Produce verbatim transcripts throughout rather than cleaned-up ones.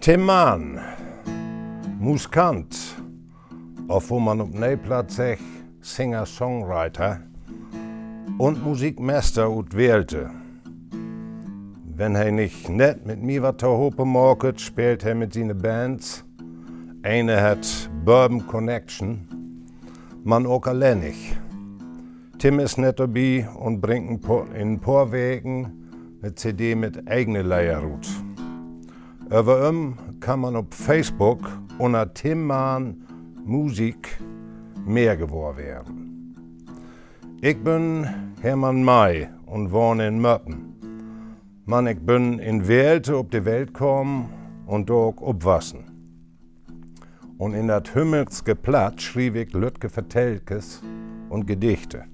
Tim Mann, Muskant, of wo man op Neeplatt seggt, Singer-Songwriter, un Musikmester ut Wehlte. Wenn he nich nett mit mi wat tohope maket, speelt he mit siene Bands. Ene hett Bourbon Connection, man ok allennig. Tim is nett dorbi un bringt en poor, in en poor Weken 'ne C D mit egene Leder rut. Över em kann man op Facebook ünner Tim Mann Musik mehr gewohr weern. Ik bün Hermann May un wahn in Möppen. Man ik bün in Wehlte op de Welt kamen un dor ok opwassen. Un in dat hümmelske Platt schriev ik lüttke Vertellkes un Gedichte.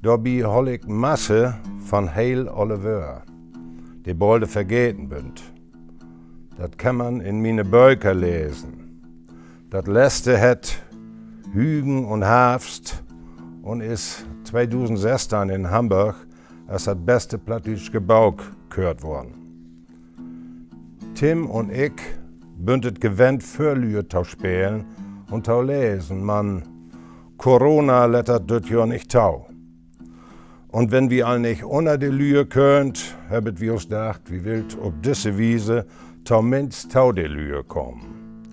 Dorbi holl ik masse van heel olle Wöör, de bolde vergeten bünt. Dat kann man in miene Böker lesen. Dat letzte hett Hügen un Harvst un is tweedusendsössteihn in Hamborg as dat beste plattdüütske Book köört worrn. Tim un ik bünt et gewennt, vör Lüe to spelen un to lesen, man Corona lett dat düt Johr nich to. Un wenn wi al nich ünner de Lüe köönt, hebbt wi us dacht, wi willt op disse Wiese tominnst to de Lüe kamen.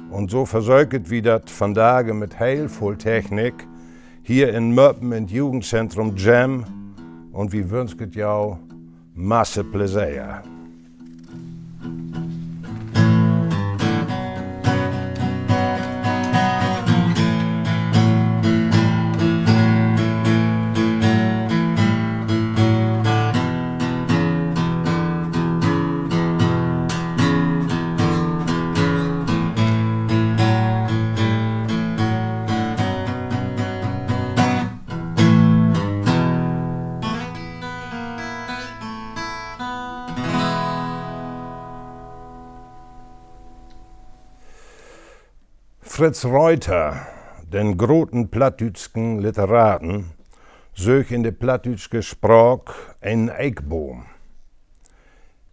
Un so versöket wi dat vandage mit heel vull Technik hier in Möppen in't Jugendzentrum Jam. Un wi wünsket jo masse Pleseer. Fritz Reuter, den groten plattdüütsken Literaten, sööch in de plattdüütske Spraak enen Eekboom.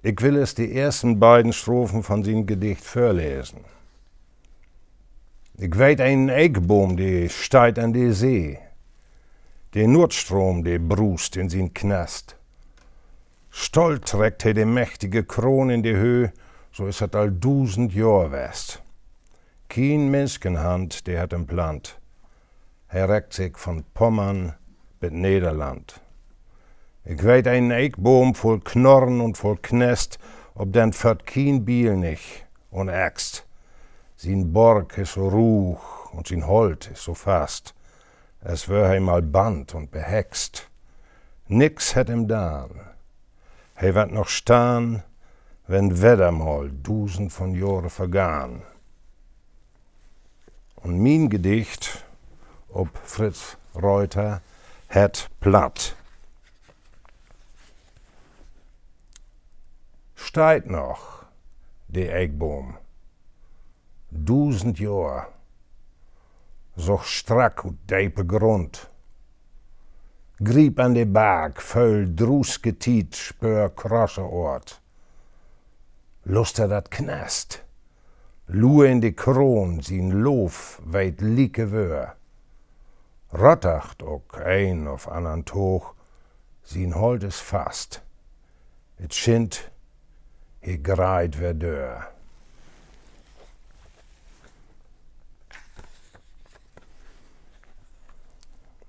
Ik will es de eersten beiden Strophen von sien Gedicht vörlesen. Ik weet enen Eekboom, de steiht an de See. De Noordstroom, de bruust in sien Knast. Stolt treckt he de mächtige Kroon in de Höh, so is dat al dusend Johr west. Kien Minschenhand, de hett em plant. He reckt sik von Pommern bit Nederland. Ik weet enen Eekboom vull Knorren un vull Knest, op den föhrt kien Biel nich un Axt. Sien Bork is so ruug un sien Holt is so fast, as wöör he mal bannt un behext. Nix hett em daan. He ward noch stahn, wenn wedder mal dusend von Johre vergahn. Un mien Gedicht op Fritz Reuter hett Platt. Steiht noch de Eekboom, dusend Johr, so strack ut depe Grund. Griep an de Bark, föhl druuske Tiet, spöör krosse Oort. Luster dat Knast, luur in de Kroon, sien Loof weet lieke Wöör. Rottacht ok een of annern Toog, sien Holt is fast. Et schient, he greiht weer döör.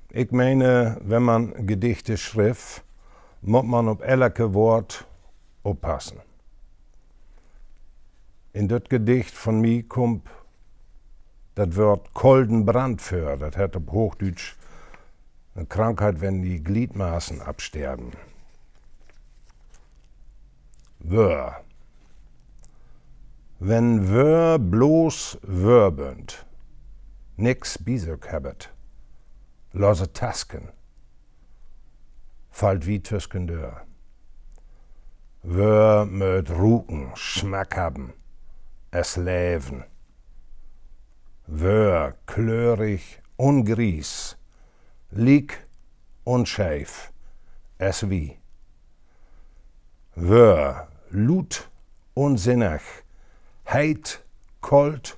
Ik meen, wenn man Gedichte schrifft, mutt man op elke Woort oppassen. In dat Gedicht von mi kummt dat Woort kolden Brand vör. Dat hett op Hoochdüütsch 'ne Krankheit, wenn de Gliedmaßen afsterven. Wöör. Wenn Wöör blots Wöör bünt, nix bi sük hebbet, lose Tasken, fallt wi tüskendör. Wöör mööt ruken, Smack hebben, es leven. Wöör klörig un gries, liek un scheef, es wi. Wöör luut un sinnig, Heet, koolt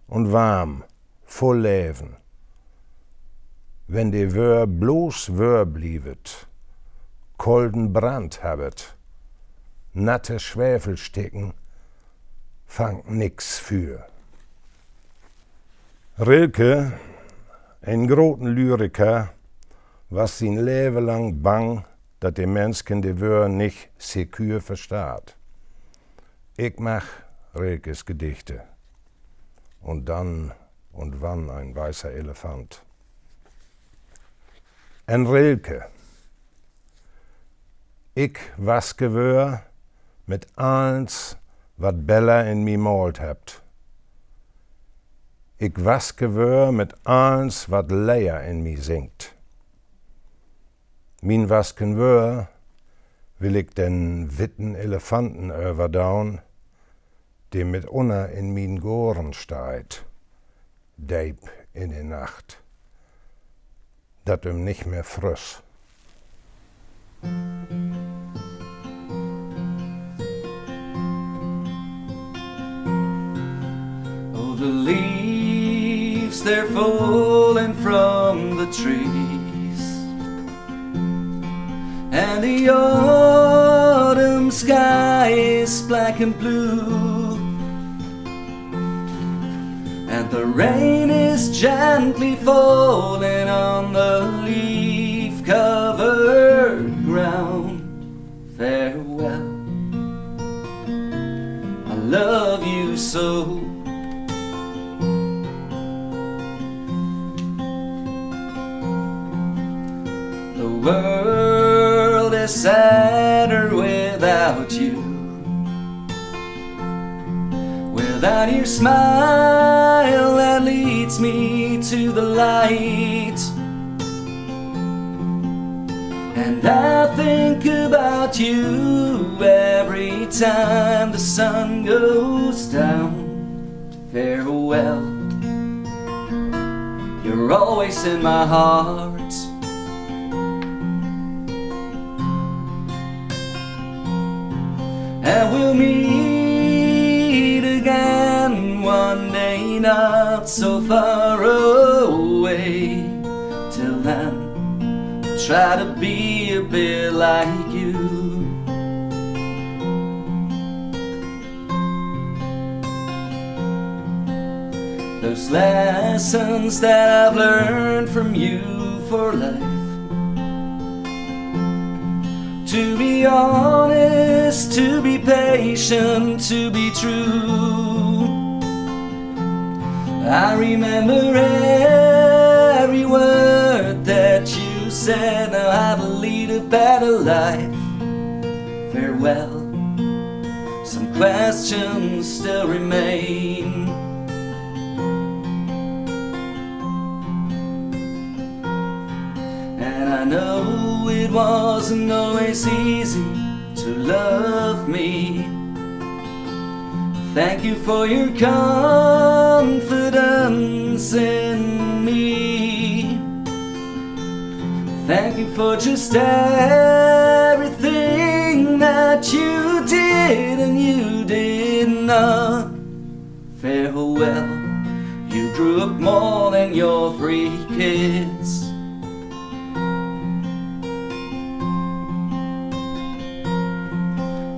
un warm, vull Leven. Wenn de Wöör blots Wöör blievet, kolden Brand hebbet, natte Swevelsticken, fangt nix Füer. Rilke, en groten Lyriker, was sien Leven lang bang, dat de Mensken de Wöör nich sekür verstaht. Ik mag Rilkes Gedichte. Un dann un wann en weißer Elefant. En Rilke. Ik was Gewöör mit allens, wat Bella in mi maalt hebbt. Ik was Gewöör mit allens, wat Leer in mi singt. Mien Waskenwöör will ik den witten Elefanten överdoon, de mitunner in mien Goorn steiht, deep in de Nacht, dat üm nich mehr früss. Oh, the leaves, they're falling from the trees, and the autumn sky is black and blue, and the rain is gently falling on the leaf-covered ground. Farewell, I love you so. The world is sadder without you. Without your smile that leads me to the light. And I think about you every time the sun goes down. Farewell, you're always in my heart. And we'll meet again one day, not so far away. Till then, try to be a bit like you. Those lessons that I've learned from you for life. To be honest, to be patient, to be true. I remember every word that you said, now how to lead a better life. Farewell, some questions still remain. And I know it wasn't always easy to love me. Thank you for your confidence in me. Thank you for just everything that you did and you did not. Farewell, you grew up more than your three kids.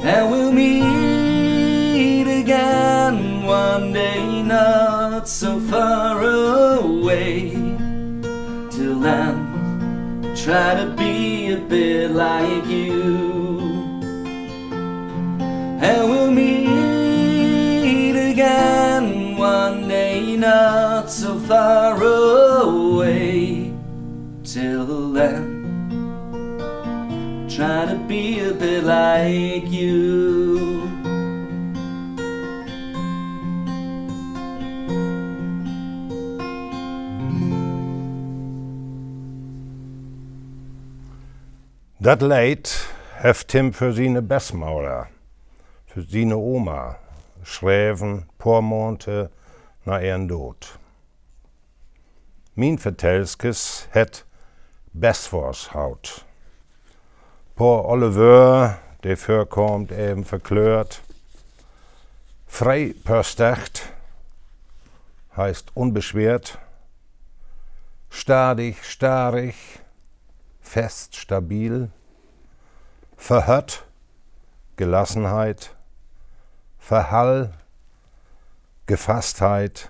And we'll meet again one day, not so far away. Till then, try to be a bit like you. And we'll meet again one day, not so far away. Till then, try to be a bit like you. Dat Leed hett Tim för siene Bestmoder, för siene Oma, schreven, poor Maonte na ehren Dood. Mien Vertellskes hett Bestwors haut. Poor olle Wöör, de vörkaamt, even verklöört. Freipöstigt heißt unbeschwert, stadig, starrig, fest, stabil, verhött, Gelassenheit, verhall, Gefasstheit,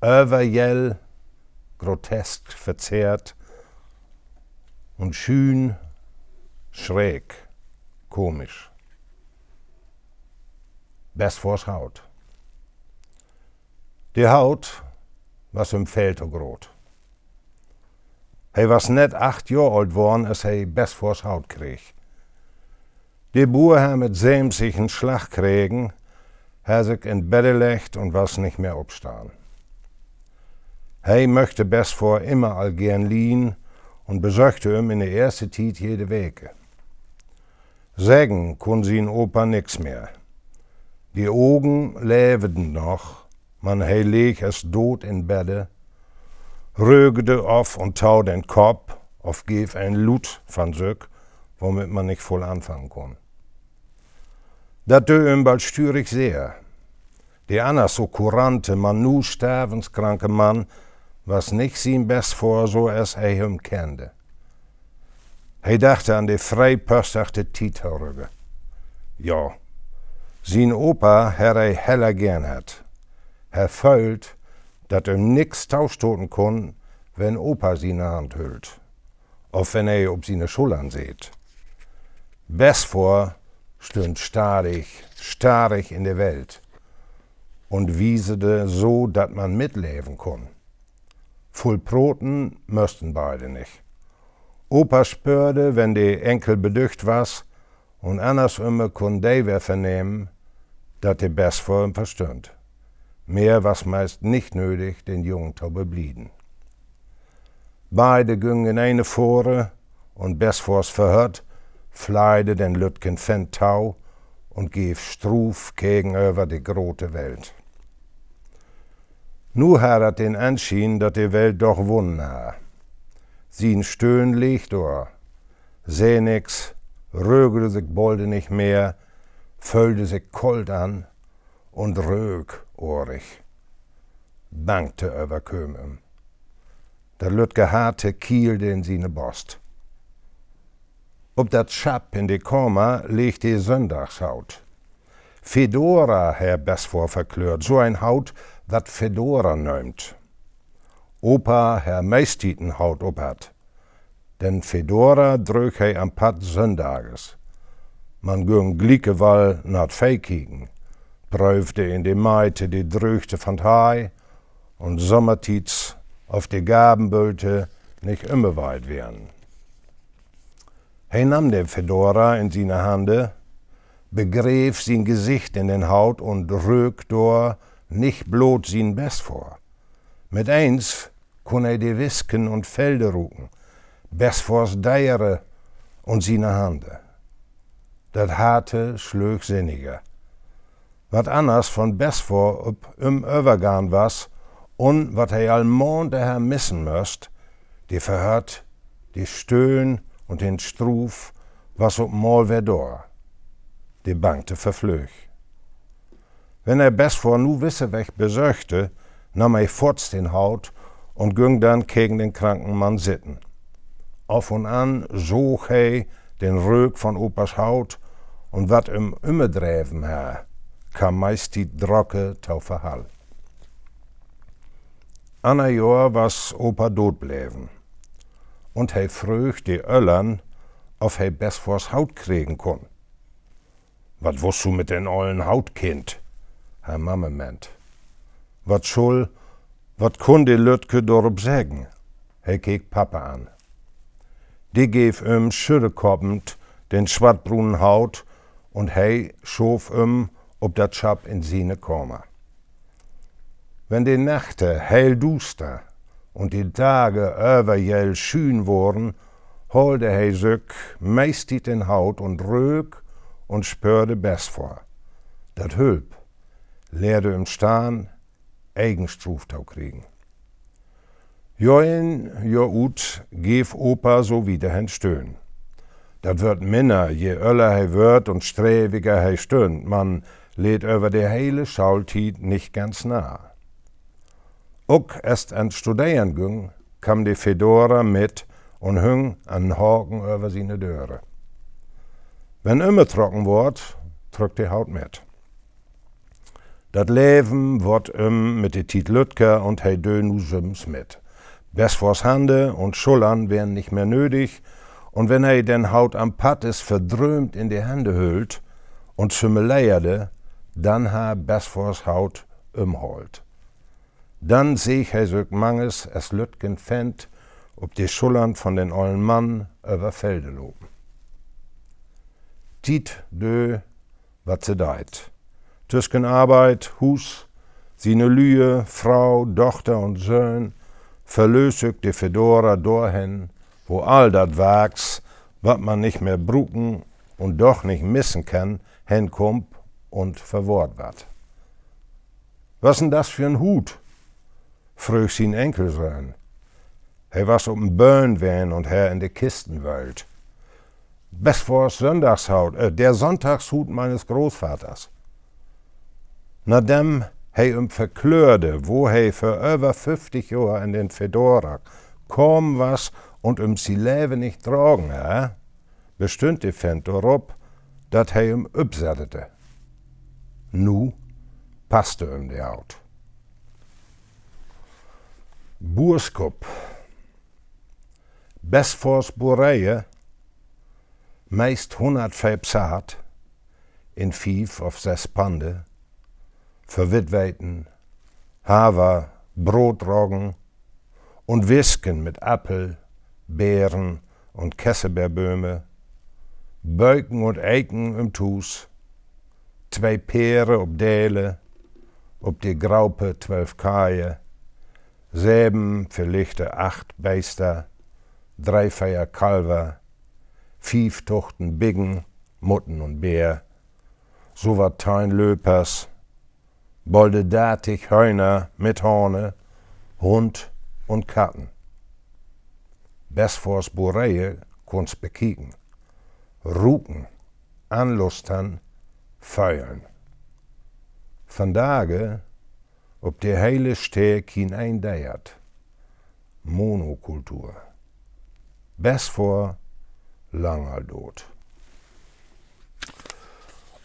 överjell, grotesk, verzerrt, un schüün, schräg, komisch. Besfors Haut. De Haut was hüm veel to groot. He was nett acht Johr oolt worrn, as he Besfors Haut kreeg. De Buur harr mit söventig en Slag kregen, harr sik in Bedde leggt un was nich mehr opstahn. He möchte Besfor immer al geern lieden un besöchte em in de eerste Tiet jede Weke. Seggen kunn sien Opa nix mehr. De Ogen levden noch, man he leeg es doot in Bedde, röögde of un tau den Kopp of geev en Luut van sük, womit man nich vull anfangen kunn. Dat dö em bald stürig sehr. De anners so kurante, man nu stervenskranke Mann was nich sien Besfor, so as he hüm kennde. He dachte an de freipöstigte Tiet torügge. Ja, sien Opa harr he heller geern hatt. He föhlt, dat em nix taustoten kunn, wenn Opa siene Hand höllt, of wenn he op siene Schullern seet. Besfor stünd stadig, starrig in de Welt un wiesde so, dat man mitleven kunn. Vull proten mösten beide nich. Opa spöörde, wenn de Enkel bedücht was, un anners ümmer kunn de weer vernehmen, dat de Besfor em verstünd. Mehr was meist nich nödig, den Jungen to beblieden. Beide güngen in ene Fore un Besfors Verhött fleide den lüttken Fent tau un geev Struuf kegenöver de grote Welt. Nu harr dat den Anschien, dat de Welt doch wunnen harr. Sien Stöhn leeg dor, sä nix, röögde sik bolde nich mehr, föhlde sik kolt an un röök orig. Bangte överkööm em. Dat lüttke Harte kielde in siene Bost. Op dat Schapp in de Kamer leeg de Sünndaagshaut. Fedora harr Besfor verklöört, so en Haut, wat Fedora nöömt. Opa harr meesttiet en Haut op hatt. Den Fedora dröög he an Patt sünndages. Man güng gliekewall na't Vee kieken, pröövde in de Meite de Dröögte van't Hei un sommertiets, of de Garbenbölte nich ümweiht weren. He nahm den Fedora in siene Hande, begreev sien Gesicht in den Haut un röök dor nich bloot sien Besfor. Mit eens kunn he de Wisken un Felde ruken, Besfors Dere un siene Hande. Dat Harte slöög sinniger. Wat anners von Besfor op em övergahn was un wat he al Maande harr missen müsst, de Verhött, de Stöhn un den Struuf, was op mal weer dor. De Bangte verflöög. Wenn he Besfor nu wisseweg besöchte, nahm he foorts den Haut un güng dann kegen den kranken Mann sitten. Of un an soog he den Röök von Opas Haut, un wat em ümdreven harr, kamm meisttiet drocke to Verhall. Anner Johr was Opa doot bleven, un he fröög de Öllern, of he Besfors Haut kriegen kunn. Wat wullt du mit den ollen Haut, Kind?, harr Mamme ment. Wat schull, wat kunn de Lüttke dorop seggen? He keek Pappe an. De geev em schüddekoppend den swattbrunen Haut un he schoof em op dat Schapp in siene Kamer. Wenn de Nachte heel duuster un de Dage överjell schüün woren, holde he sük meesttiet den Haut un röök un spöörde Besfor. Dat hülp, lehrde em stahn, egen Struuf to kriegen. Johr in, Johr ut geev Opa so wieder hen Stöhn. Dat wörd minner, je öller he wörd un strewiger he stünn, man leet över de hele Schooltiet nich ganz na. Ok as 't an 't Studeren güng, kamm de Fedora mit un hung an en Haken över siene Döre. Wenn ümtrocken word, trück de Hoot mit. Dat Leven word üm mit de Tiet lüttker un he dö nu sülms mit. Besfors Hande un Schullern weren nich mehr nödig, un wenn he den Hoot an Padd is verdröömt in de Hände höllt un sümmeleerde, denn harr Besfors Hoot ümhaalt. Denn seeg he sük manges as lüttken Fent op de Schullern von den ollen Mann över Felde lopen. Tiet dö, wat se deit. Tüsken Arbeit, Huus, siene Lüe, Fro, Dochter un Söhn verlöös sük de Fedora dorhen, wo all dat Warks, wat man nich mehr bruken un doch nich missen kann, henkummt un verwahrt ward. Wat is denn dat för en Huut?, fröög sien Enkelsöhn. He was op en Böhn ween un harr in de Kisten wöhlt. Besfors Sönndagshoot, äh, der Sonntagshut meines Großvaters. Nadem he üm verklöörde, wo he vör över föfftig Johr an den Fedora kamen was un üm sien Leven nich dragen harr, bestünn de Fent dorop, dat he üm ümsettete. Nu passte üm de Hoot. Buurskupp. Besfors Bureje, meist hunnert Veepsat, in fief of sess Pande, för Wittweten, Haver, Brootroggen un Wisken mit Appel, Beern un Kessebeerböme, Böken un Eken üm't Huus, twee Peere op Dele, op de Graupe twölf Keie, seven, villichte acht Beester, dree, veer Kalver, fief Tuchten Biggen, Mutten un Beer, so wat teihn Löpers, bolde dartig Höhner mit Hahne, Hund un Katten. Besfors Bureje kunnst bekieken, ruken, anlustern, föhlen. Vandage op de hele Steed kien een Deert. Monokultur. Besfor lang al doot.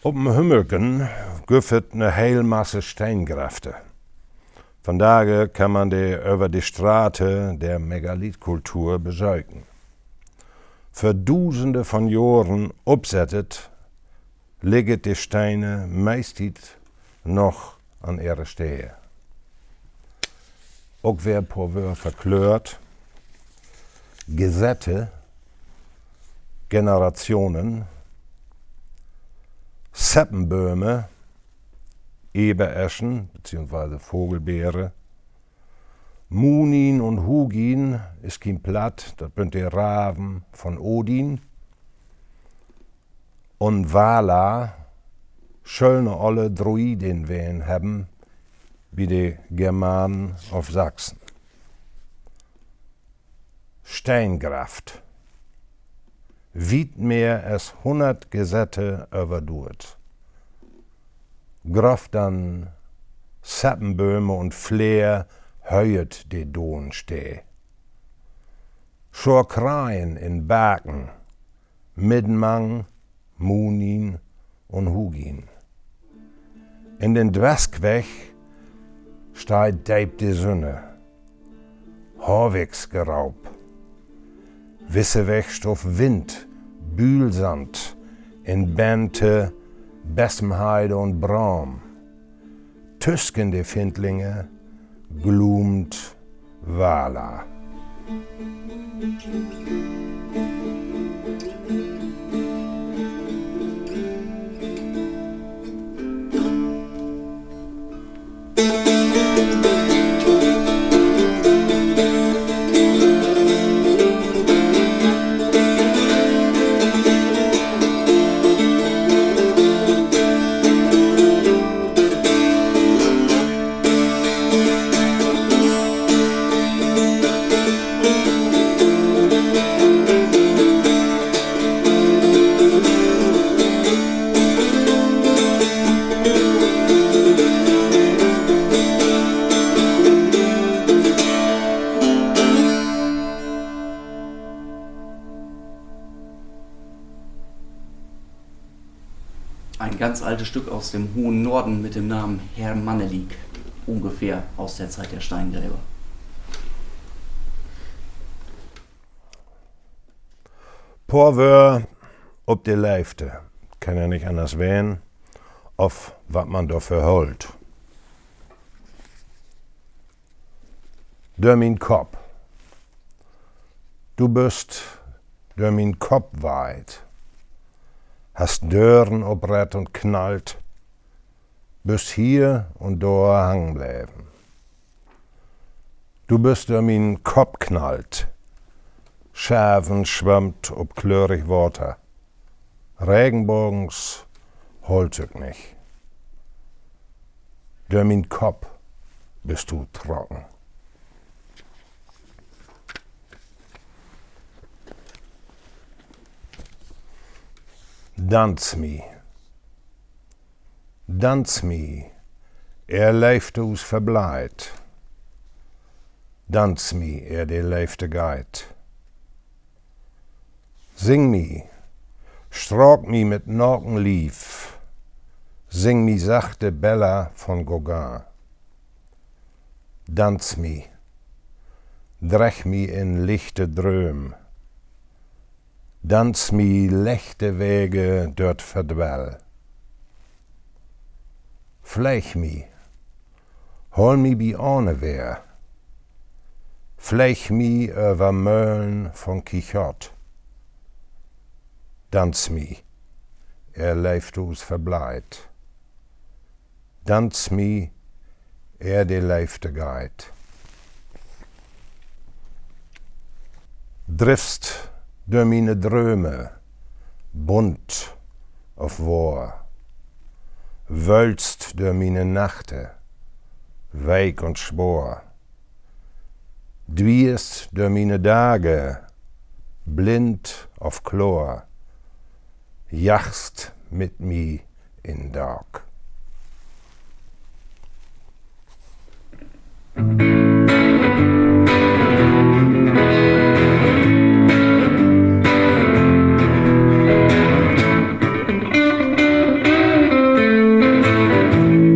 Op en Hümmelken güff et ne heel Masse Steengrafte. Vandage kann man de över de Strate der Megalithkultur besöken. Vör Dusende von Johren opsettet, ligget de Stene meesttiet noch an ehre Steed. Ok weer poor Wöör verklöört: Gesette, Generationen, Seppenböme, Ebereschen beziehungsweise Vogelbeere, Munin un Hugin is kien Platt, dat bünt de Raven von Odin. Un Vala schöll ne olle Druidin ween hebben bi de Germanen of Sachsen. Steengraft. Wiet mehr as hunnert Gesette överduert. Groff denn Seppenböme un Fleer höjt de doden Steed. Schor Kreien in Barken, middenmang Munin un Hugin. In den Dwask weg steiht deep de Sünne. Haviksgeraup. Wisse weg stuff Wind, Bülsand in Bente, Bessemheide un Bram. Tüsken de Findlinge gloomt Vala. Ein ganz altes Stück aus dem hohen Norden mit dem Namen Herr Manneliek, ungefähr aus der Zeit der Steingräber. Poor Wöör op de Leevde, kann ja nich anners ween, of wat man dorvör hollt. Dör mien Kopp. Du büst dör mien Kopp weiht, hest Dören oprett un knallt, büst hier un dor hangen bleven. Du büst dör mien Kopp knallt, Scherven swömmt op klörig Water, Regenbogens hollt sük nich. Dör mien Kopp büst du trocken. Danz mi, danz mi, ehr Leevde us verbleit. Danz mi, ehr de Leevde geiht. Sing mi, straak mi mit naken Lief, sing mi sachte Bäller von Gauguin. Danz mi, dregg mi in lichte Drööm, danz mi lechte Wege dör't Verdwell. Fleeg mi, hool mi bi Ahne weer, fleeg mi över Möhlen von Quijote. Danz mi, ehr Leevde us verbleit. Danz mi, ehr de Leevde geiht. Driffst dör miene Dröme, bunt of wohr, wöhlst dör miene Nachte, week un swoor, dwierst dör miene Dage, blind of kloor, jagst mit mi in'n Dag.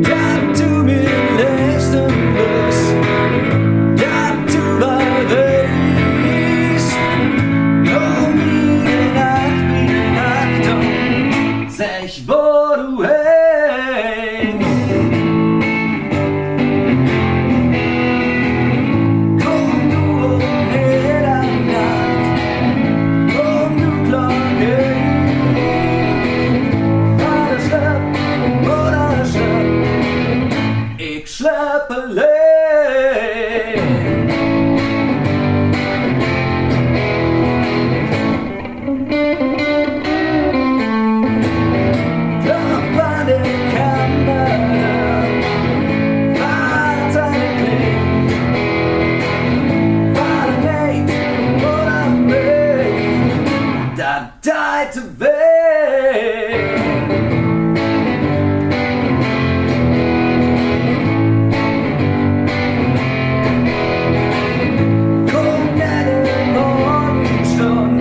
Dat du mien letzten büst, dat du wall weetst, kumm mi de Nacht bi de Nacht un segg, wo du heetst. Kumm du um Middernacht, kumm du Klock een. Vader slöppt, Mudder slöppt, ik slööp alleen. Klopp an de Kamerdöör, Vader klingelt, Vader meent, Mudder meent, dat deit weh. Kumm in de Morgenstund,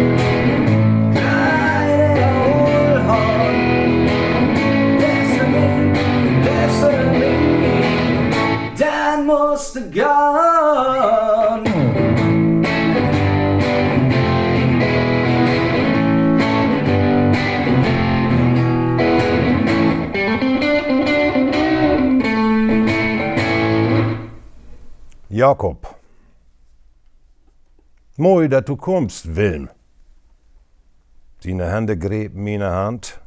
Kleider hol, Hund. Leevst du mi, leevst du mi, denn musst du gahn. Jakob. Moi, dat du kummst, Wilm. Siene Hände grepen miene Hand,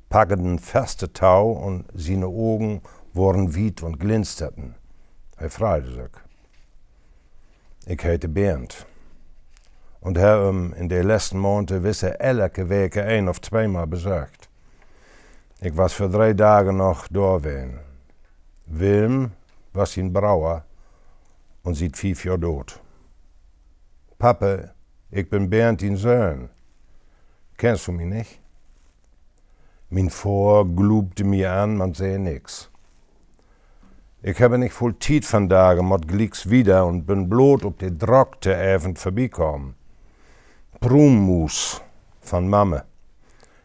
packten faste tau un siene Ogen woren wiet un glinsterten. He freide sük. Ik heete Bernd un harr em in de letzten Maande wisse elleke Weke een of tweemal besöcht. Ik was vör dree Dage noch dor ween. Wilm was sien Broer un siet fief Johr doot. Pappe, ik bün Bernd, dien Söhn. Kennst du mi nich? Mien Vader gluupde mi an, man see nix. Ik hebbe nich vull Tiet vandage, mott glieks wieder un bün bloot op de Drockte even vörbikamen. Pruummuus van Mamme.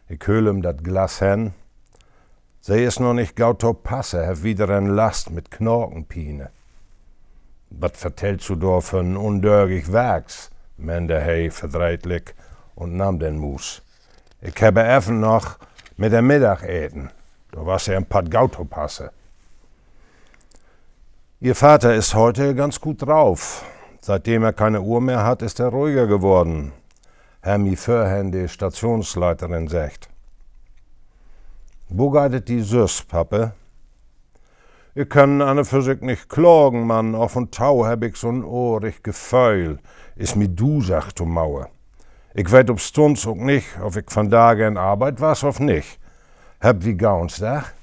Ik höll em dat Glas hen. Se is noch nich goot to passe, hett wieder en Last mit Knakenpiene. Wat vertellst du dor för en undögig Warks?, mennde he verdreetlik un nahm den Muus. Ik hebbe even noch mit ehr Middag eten. Dor was se en Patt goot to passe. Ihr Vater ist heute ganz gut drauf. Seitdem er keine Uhr mehr hat, ist er ruhiger geworden, hett mi vörhen de Stationsleiterin seggt. Wo geiht et di süss, Pappe? Ik kann an un för sik nich klagen, man af un to hebb ik so'n orig Geföhl, is mi dusig to Moe. Ik weet opstunns ok nich, of ik vandage in Arbeit was of nich. Hebbt wi Gaunsdag?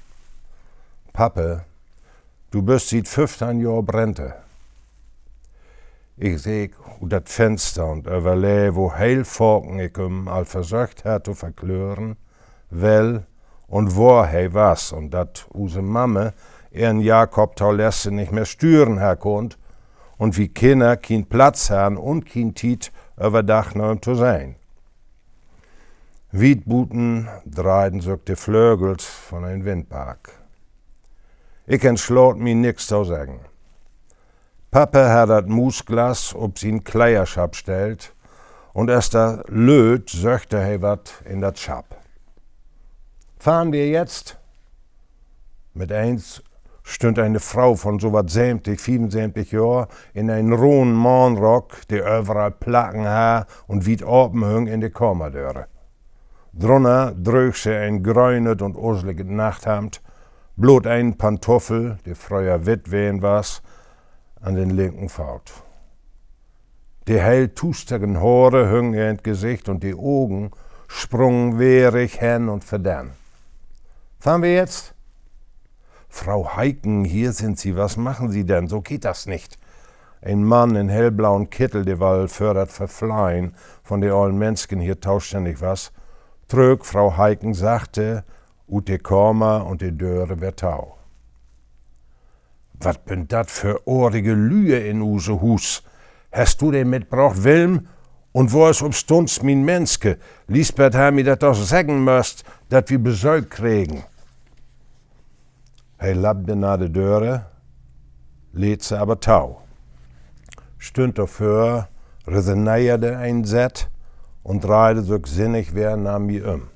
Pappe, du büst siet föffteihn Johr Brente. Ik sik ut dat Fenster un överlegg, wo heel faken ik üm al versöcht harr to verklören, well un wor he was, un dat use Mamme ehren Jakob to leste nich mehr stüren harr kunnt un wi Kinner kien Platz harrn un kien Tiet, över Dag na üm to sehn. Wiet buten dreihden sük de Flögels von en Windbark. Ik entslaat mi, nix to seggen. Pappe harr dat Muusglas op sien Kleerschapp stellt un es dat löd, söchte he wat in dat Schapp. Fahren wir jetzt? Mit eens stünn ene Fro von so wat söventig, fiefunsöventig Johr in en roden Mahnrock, de överall Placken harr un wiet apen hung, in de Kamerdöre. Drunner dröög se en grönet un usliget Nachthemd, blot en Pantoffel, de fröher witt ween was, an den linken Foot. De heel tuustigen Hoor hüngen ehr in't Gesicht un de Ogen sprungen wehrig hen un verden. Fahren wir jetzt? Frau Heiken, hier sind Sie. Was machen Sie denn? So geht das nicht. En Mann in hellblauen Kittel, de woll för dat Verfleihen von de ollen Mensken hier tostännig was, tröök Frau Heiken sachte ut de Kamer un de Döre weer to. Wat bünt dat för orige Lüe in use Huus? Hest du de mitbrocht, Wilm? Un wo is opstunns mien Menske? Liesbeth harr mi dat doch seggen müsst, dat wi Besöök kregen. He lappde na de Döre, leet se aver to, stünn dorvör, reseneerde en Sett un dreihde sük sinnig weer na mi üm.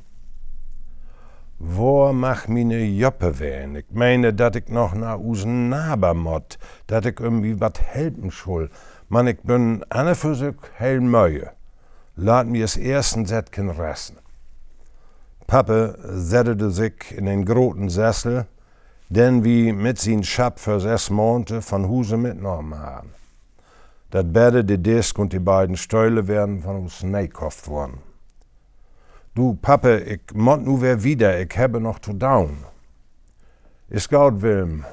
Wor mag miene Joppe ween? Ik meene, dat ik noch na usen Naber mott, dat ik üm wi wat helpen schull, man ik bün an un för sük heel möe. Laat mi es eerst en Settken resten. Pappe settede sik in en groten Sessel, den wi mit sien Schapp vör söss Maonte von Huse mitnahmen harrn. Dat Bedde, de Disk un de beiden Stöhle weren von us nee kofft worrn. Du, Pappe, ik mott nu weer wieder, ik hebbe noch to doon. Is goot, Wilm,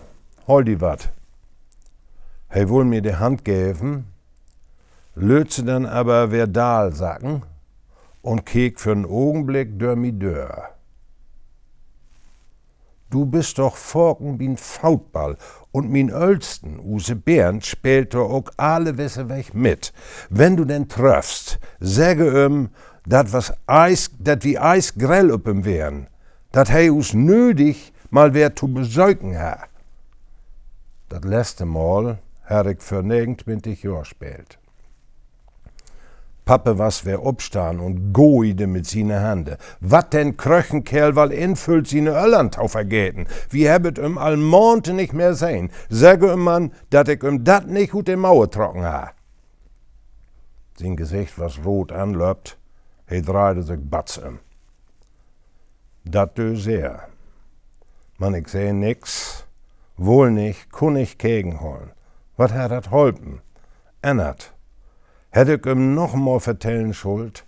hool di wat. He wull mi de Hand geven, lööt se denn aver weer daalsacken un keek för en Ogenblick dör mi dör. Du büst doch faken bi'n Football, un mien Öllsten, use Bernd, speelt dor ok alle wisse Week mit. Wenn du den tröffst, segge üm, dat was eis-, dat wi eisgrell op üm weren, dat he us nödig mal weer to besöken harr. Dat leste Mal harr ik vör negenuntwintig Johr speelt. Pappe was weer opstahn un gooide mit siene Hände. Wat den Kröchenkeerl woll infüllt, siene Öllern to vergeten. Wi hebbet üm al Maonte nich mehr sehn. Segge üm man, dat ik üm dat nich ut de Moe trocken harr. Sien Gesicht was root anlöppt, he dreihde sük batz üm. Dat dö sehr. Man ik see nix, wull nich, kunn nich tegenhollen. Wat harr dat holpen? Ännert. Hett ik üm noch mal vertellen schullt,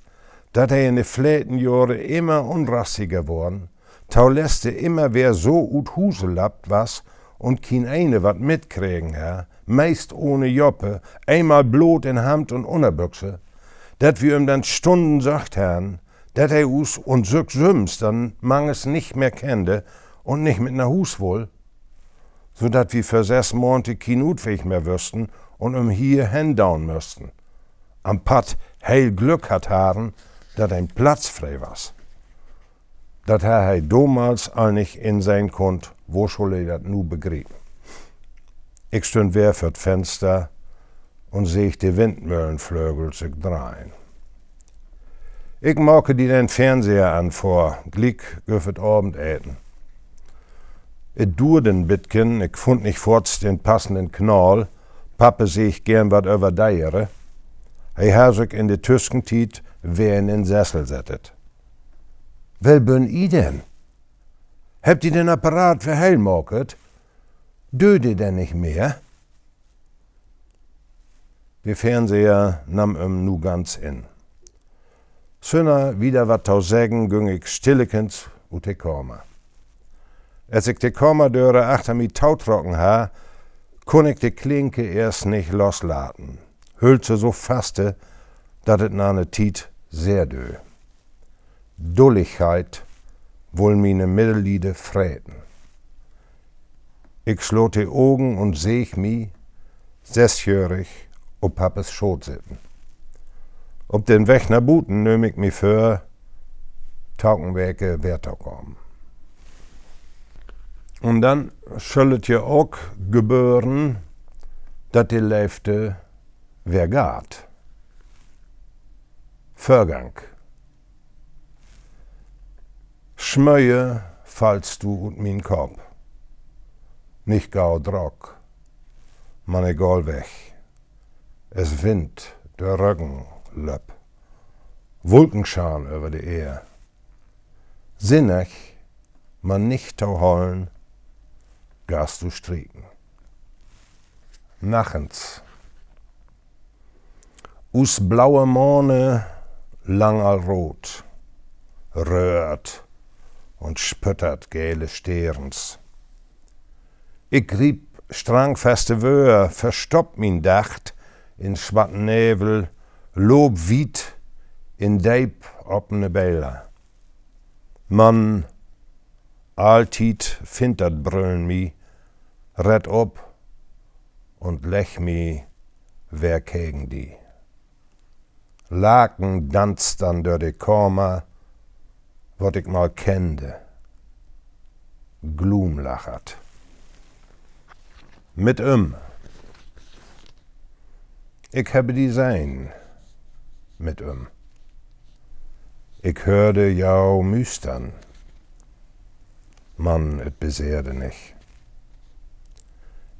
dat he in de fleten Johre immer unrastiger worrn, toleste immer weer so ut Huse lappt was un kien ene wat mitkregen harr, meist ohne Joppe, eenmal blot in Hemd un Unnerbüxe, dat wi üm denn Stunnen söcht harrn, dat he us un sük sülvst denn mangs nich mehr kennde un nich mit na Huus wull, so dat wi vör söss Maonte kien Utweg mehr wüssten un üm hier hen doon müssten, anpatt heel Glück hatt harrn, dat en Platz free was. Dat harr he domals al nich insehn kunnt, wo schull he dat nu begriepen? Ik stünn weer vör't Fenster un seeg de Windmöhlenflögel sük dreihen. Ik make di den Fernseher an, Vader, gliek güff et Avendeten. Et duerde en bitken, ik funn nich foorts den passenden Knaal. Pappe seeg geern wat över Dere. He harr sük in de Tüskentiet weer in en Sessel settet. Well bünt ji denn? Hebbt ji den Apparat weer heel maket? Döögt de denn nich mehr? De Fernseher namm em nu ganz in. Sünner wieder wat to seggen güng ik stillekens ut de Kamer. As ik de Kamerdöre achter mi totrocken harr, kunn ik de Klinke eerst nich loslaten, höllt se so faste, dat et na 'ne Tiet sehr döög. Dulligkeit wull miene Middelliede freten. Ik sloot de Ogen un seeg mi, sessjöhrig, op Pappes Schoot sitten. Op den Weg na buten nööm ik mi vör, taken Weke weer to kamen. Un denn schöll et ja ok gebören, dat de Leevde weer gaht. Vörgang. Smöje fallst du ut mien Kopp. Nich gau drock, man egal weg. Es Wind dör Röggen löpp, Wulkenscharen över de Eer. Sinnig, man nich to hollen, gahst du strieken. Nachtens. Us blaue Mahne, lang al root, röhrt un spüttert gele Steerns. Ik griep strangfaste Wöör, verstopp mien Dacht in swatten Nevel, loop wiet in deep opene Beller. Man alltiet findt dat Brüllen mi, rett op un legg mi weer kegen di. Laken danzt dann dör de Kamer, wat ik mal kennde, Gloomlachert. Mit üm. Ik hebbe di sehn, mit üm. Ik höörde jau müstern, man et beseerde nich.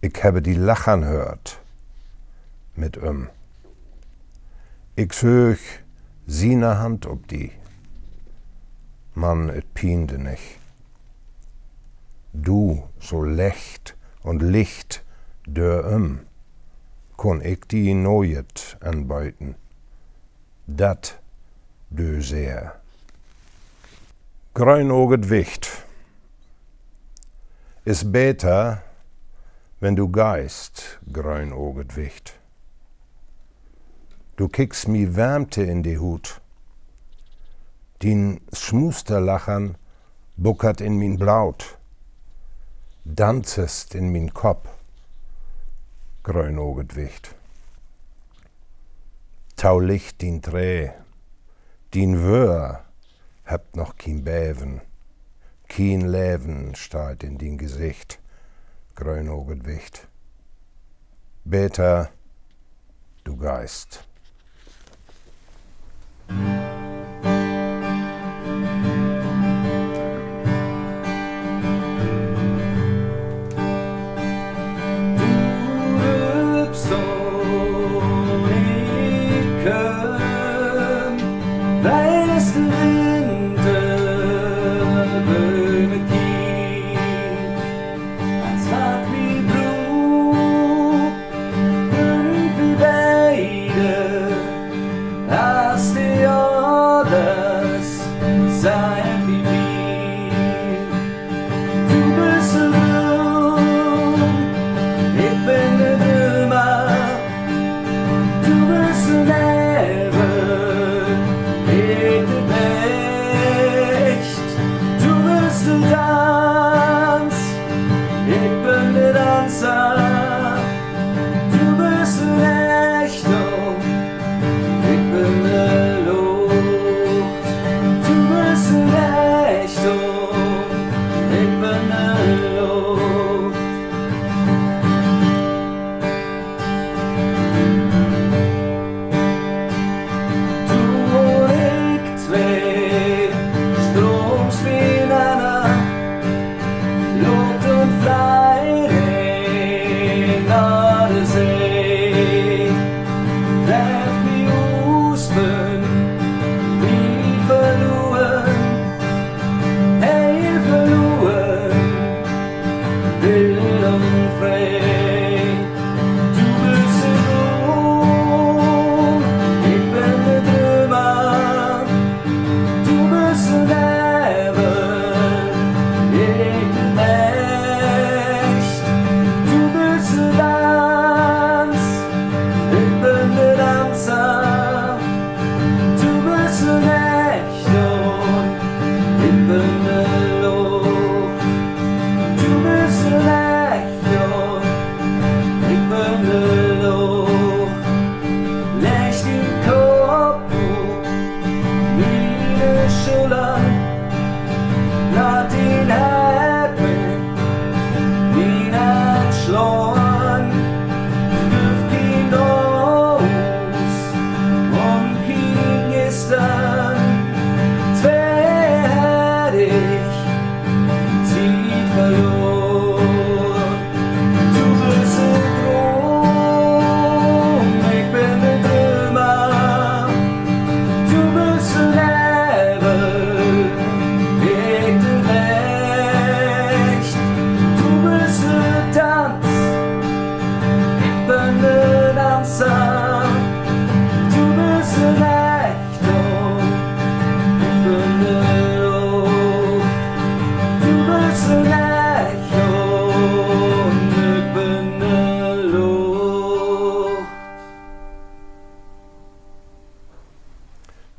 Ik hebbe di lachern höört, mit üm. Ik söög siene Hand op di, man et piende nich. Du, so lecht un licht dör üm, kunn ik di nooit anböten, dat dö sehr. Gröönoget Wicht. Is beter, wenn du geihst, gröönoget Wicht. Du kickst mi Wärmte in de Huut. Dien Smusterlachern buckert in mien Blaut, danzest in mien Kopp, gröönoget Wicht. Tau licht dien Tree, dien Wöör hebbt noch kien Beven, kien Leven steiht in dien Gesicht, gröönoget Wicht. Beter, du geihst.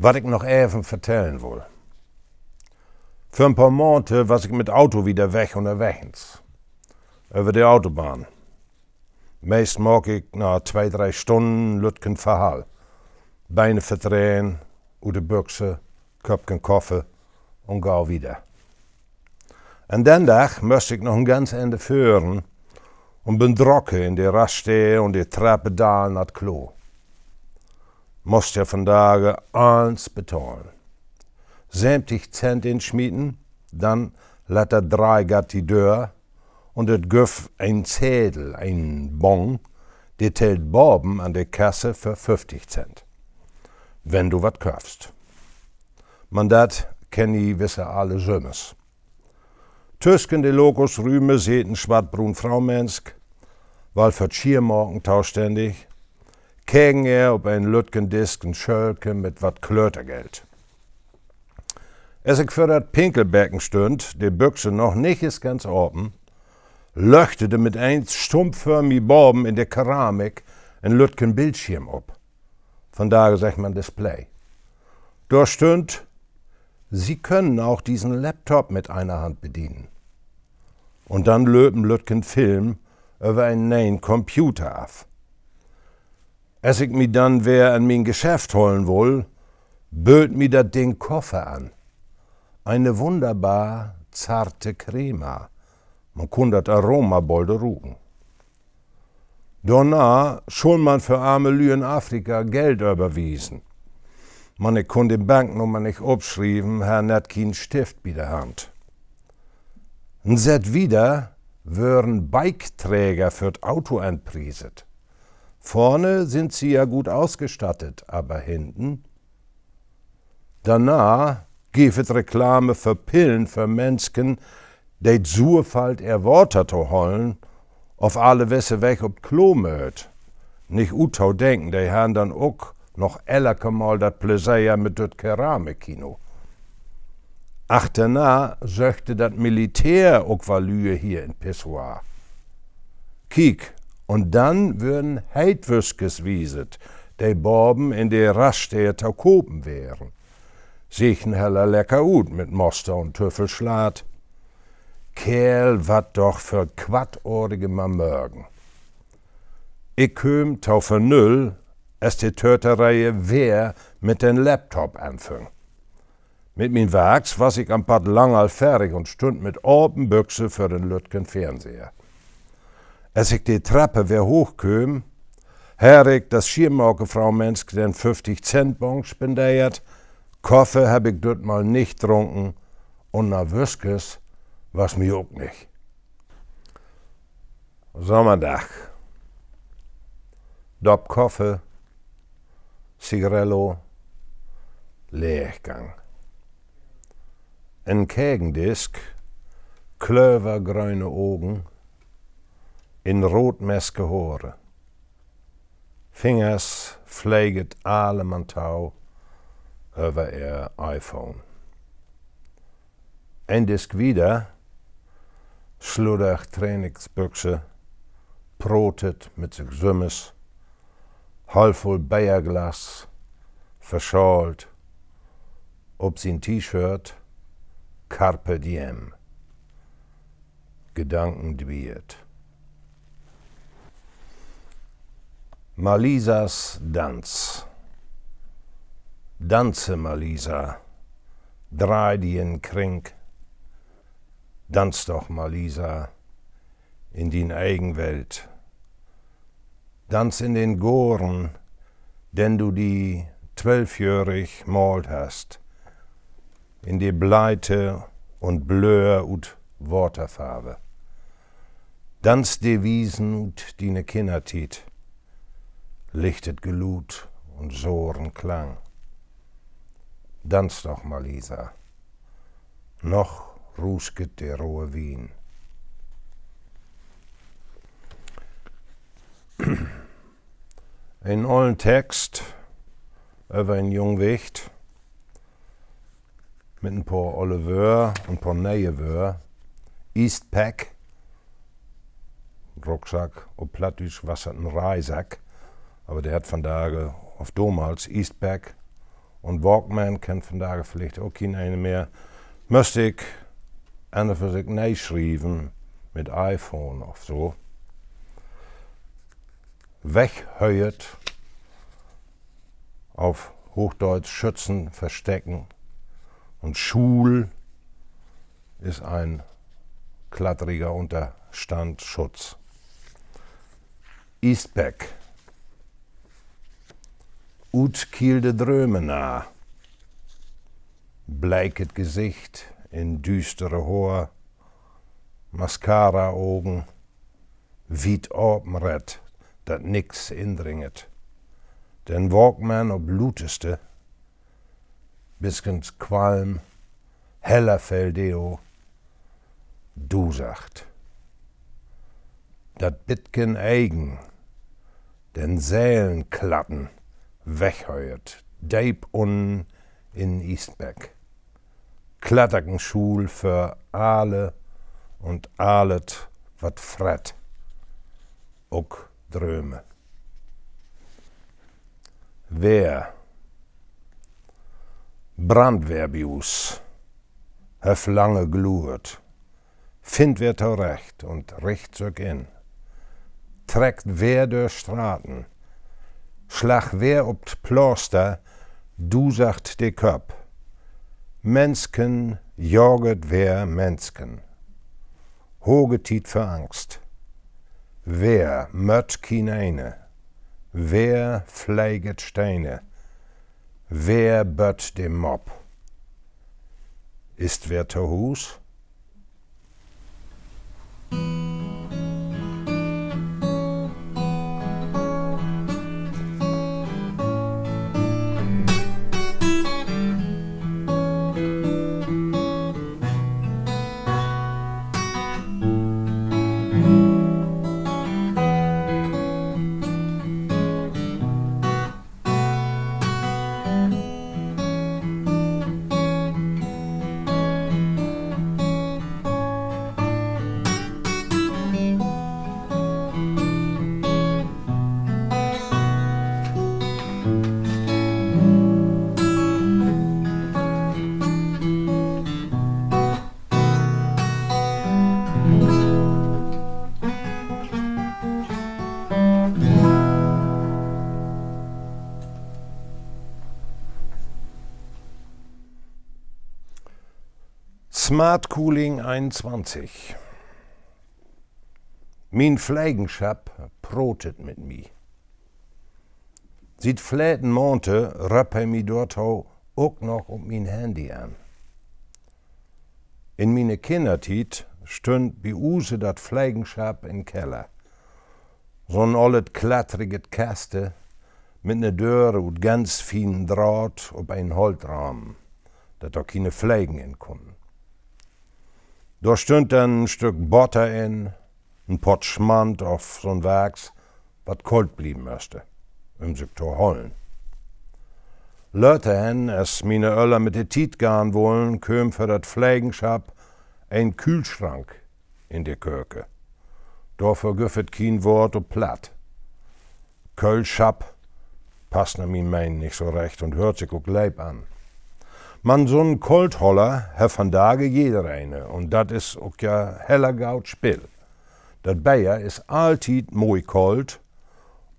Wat ik noch even vertellen wull. Vör en poor Maonde was ik mit Auto wieder weg ünnerwegens. Över de Autobahn. Meist maak ik na twee, dree Stunnen lüttken Verhall. Bene verdrehen, ut de Büxe, Köppken Koffe un gau wieder. An den Dag müss ik noch en ganz Ende föhren un bün drocke in de Raststee un de Treppe daal na't Klo. Musst ja vandage allens betahlen. Söventig Cent insmieten, denn lett dat Dreihgatt di dör un dat güff en Zedel, en Bon, de tellt baven an de Kasse för föfftig Cent, wenn du wat köffst. Man dat kenn ji wisse alle jümmers. Tüsken de Lokusrüme seet en swattbruun Fraumensk, wall för 't Schiermaken tostännig, kegen ehr op en lüttken Disk en Schölke mit wat Klötergeld. As ik vör dat Pinkelbecken stünd, de Büxe noch nich is ganz apen, löchtede mit eens stump vör mi baven in de Keramik en lüttken Bildschirm op. Vandage seggt man Display. Dor stünd: Sie können auch diesen Laptop mit einer Hand bedienen. Un denn lööp en lüttken Film över en ne'en Computer af. As ik mi denn weer an mien Geschäft hollen wull, bööd mi dat Ding Koffe an. Eine wunderbar zarte Crema. Man kunn dat Aroma bold ruken. Dorna schull man för arme Lüü in Afrika Geld överwiesen. Man ik kunn de Banknummer nich opschrieven, harr net kien Stift bi de Hand. En Sett wieder wören Biketräger för 't Auto anprieset. Vorne sind sie ja gut ausgestattet, aber hinten? Dorna geev et Reklame för Pillen för Mensken, de 't suer fallt, ehr Water to hollen, of alle wisse Week op 't Klo mööt. Nich ut to denken, de harrn denn ok noch elke Mal dat Pläseer mit dat Keramikkino. Achterna söchte dat Militär ok wall Lüe hier in Pissoir. Kiek, un denn wören Heetwüskes wieset, de baven in de Raststeed to kopen weren. Seeg heller lecker ut mit Moster un Tüffelslaat. Keerl, wat doch för quattorige Mamörgen. Ik kööm to Vernüll, as de Töteree weer mit den Laptop anfüng. Mit mien Warks was ik an Patt lang al ferrig un stünd mit apen Büxe vör den lüttken Fernseher. As ik de Treppe weer hoochkööm, harr ik dat Schiermakerfraumensk den föfftig-Cent-Bon spendeert. Koffe hebb ik dütmal nich drunken un na Wüskes was mi ok nich. Sommerdag. Dopp Koffe, Zigarello, Leeggang. En Kegendisk, klövergröne Ogen, in root Maske Hore. Fingers fleeget allemantau över ehr iPhone. En Disk wieder, sludder Trainingsbüxe, protet mit sik sümmes, halfvull Beerglas, verschaalt, op sien T-Shirt: Carpe diem. Gedanken dwiert. Malisas Danz. Danze, Malisa, dreih di in Kring. Danz doch, Malisa, in dien egen Welt. Danz in den Goorn, den du di twölfjöhrig maalt hast, in de Bleite un Blöör ut Waterfarve. Danz de Wiesen ut diene Kinnertiet, lichtet Geluut un soren Klang. Danz doch, Malisa, noch ruusket de rohe Wien. En ollen Text över en jung Wicht mit en poor olle Wöör un poor ne'e Wöör. Eastpak, Rucksack, op Plattdüütsch was dat en Reihsack, aver de hett vandage of domals Eastpak Un Walkman kennt vandage villicht ok kien een mehr. Müsst ik an un för sik nee schrieven mit iPhone of so. Weghöört, auf Hochdeutsch Schützen verstecken. Un Schuul is en klattrigen Unnerstand, Schutz. Iestbeck. Ut kielde Dröme na. Bleeket Gesicht in düüstere Hoor, Mascara-Ogen, wiet apen rett, dat nix indringet. Den Walkman op luuteste, biskens Qualm, heller veel Deo, dusacht. Dat bitken Egen, den Selenklatten, weghöört, deep unnen in Iestbeck. Klatterkenschuul för alle un allet, wat frett. Ok Dröme. Weer. Brandwehr bi us. Hett lange gluert. Finnt weer torecht un richt sük in. Treckt weer dör Straten. Slag weer op 't Plaster, dusacht de Köpp. Mensken jaget weer Mensken. Hoge Tiet för Angst. Weer mött kien ene. Weer fleget Stene. Weer bött de Mob. Is weer to Huus? Smart Cooling eenuntwintig. Mien Flegenschapp protet mit mi. Siet verleden Maand röppt he mi dorto ok noch op mien Handy an. In miene Kinnertiet stünn bi use dat Flegenschapp in Keller. So'n ollet klattriget Kaste mit 'ne Döör ut ganz fienen Draht op en Holtrahmen, dat dor kiene Flegen in kunnen. Dor stünn denn en Stück Botter in, en Pott Smant of so'n Warks, wat koolt blieven möste, üm sük to hollen. Later hen, as miene Öllern mit de Tiet gahn wullen, kööm för dat Flegenschapp en Kühlschrank in de Köke. Dorför güff et kien Woort op Platt. Köhlschapp passt na mien Menen nich so recht un höört sik ok leep an. Man so'n Kooltholler hett vandage jedereen, un dat is ok ja heller goot Spill. Dat Beer is alltiet moi koolt,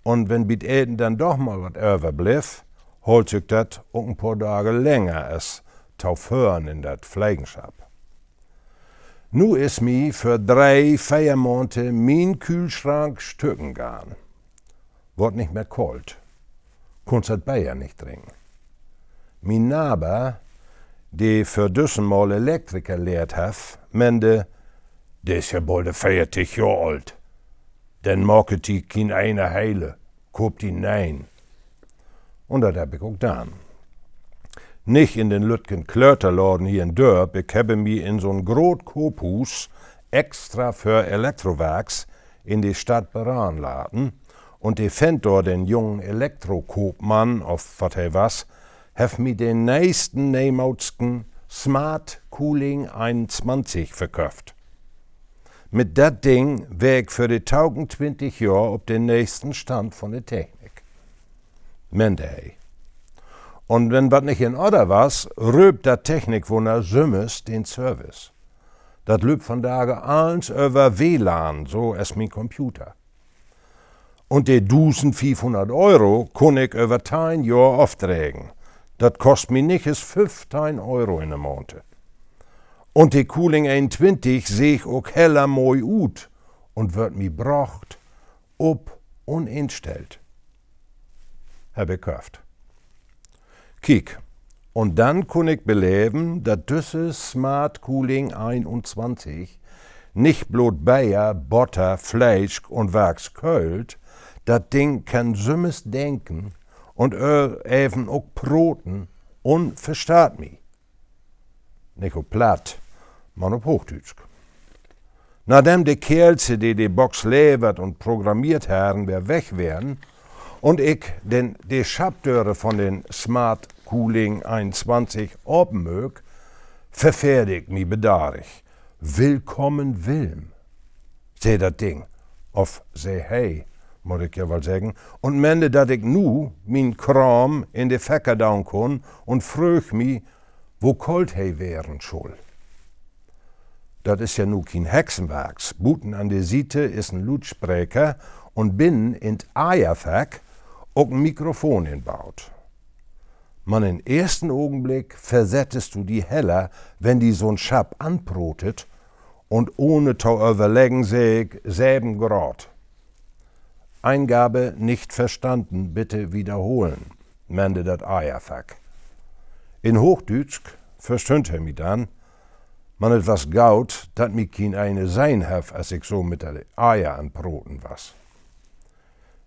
un wenn bi't Eten denn doch mal wat överblifft, hollt sük dat ok en poor Dage länger as tovörn in dat Flegenschapp. Nu is mi vör dree, veer Maande mien Kühlschrank stücken gahn. Word nich mehr koolt. Kunnst dat Beer nich drinken. Mien Naber, de för düssen Mal Elektriker lehrt hett, mende: De is ja bold veertig Johr oolt. Den maakt di kien ene heel. Koop di 'n ne'en. Un dat hebb ik ok daan. Nich in den lüttken Klöterladen hier in Dörp, ik hebbe mi in so'n groot Koophuus extra för Elektrowarks in de Stadt beraden laten, un de Vent dor, den jungen Elektrokoopmann of wat he was, hett mi den neesten neemoodsken Smart Cooling eenuntwintig verköfft. Mit dat Ding weer ik för de tokamen twintig Johr op den neesten Stand von de Technik, mende he. Un wenn wat nich in Order was, rööp dat Technikwunner jümmers den Service. Dat löppt vandage allens över W lan, so as mien Computer. Un de dusendfiefhunnert Euro kunn ik över teihn Johr ofdregen. Dat kost mi nich es föffteihn Euro in de Maand. Un de Cooling eenuntwintig seeg ok heller moi ut un wöör mi brocht, up un instellt. Hebb ik köfft. Kiek, un dann kunn ik beleven, dat düsse Smart Cooling eenuntwintig nich bloot Beer, Botter, Fleesk un Warks köhlt, dat Ding kann jümmers denken un even ok proten un verstaht mi. Nich op Platt, man op Hoochdüütsk. Nadem de Keerls, de de Box levert un programmeert harren, weer weg weren un ik den, de Schappdöre von den Smart Cooling eenuntwintig open möök, verfehrde ik mi bedarig. Willkamen Willem, sä dat Ding, of sä he, mutt ik ja woll seggen, un mende, dat ik nu mien Kraam in de Fecker doon kunn un fröög mi, wo koolt he weren schull. Dat is ja nu kien Hexenwarks. Buten an de Siete is en Luutspreker un binnen in't Eierfack ok en Mikrofon inbuut. Man in'n eersten Ogenblick versettest du di heller, wenn di so'n Schapp anprotet, un ohne to överleggen sä ik: Seven Graad. Eingabe nicht verstanden, bitte wiederholen, mende dat Eierfack. In Hoochdüütsk verstünn he mi dann, man et was goot, dat mi kien een sehn hefft, as ik so mit de Eier an't Proten was.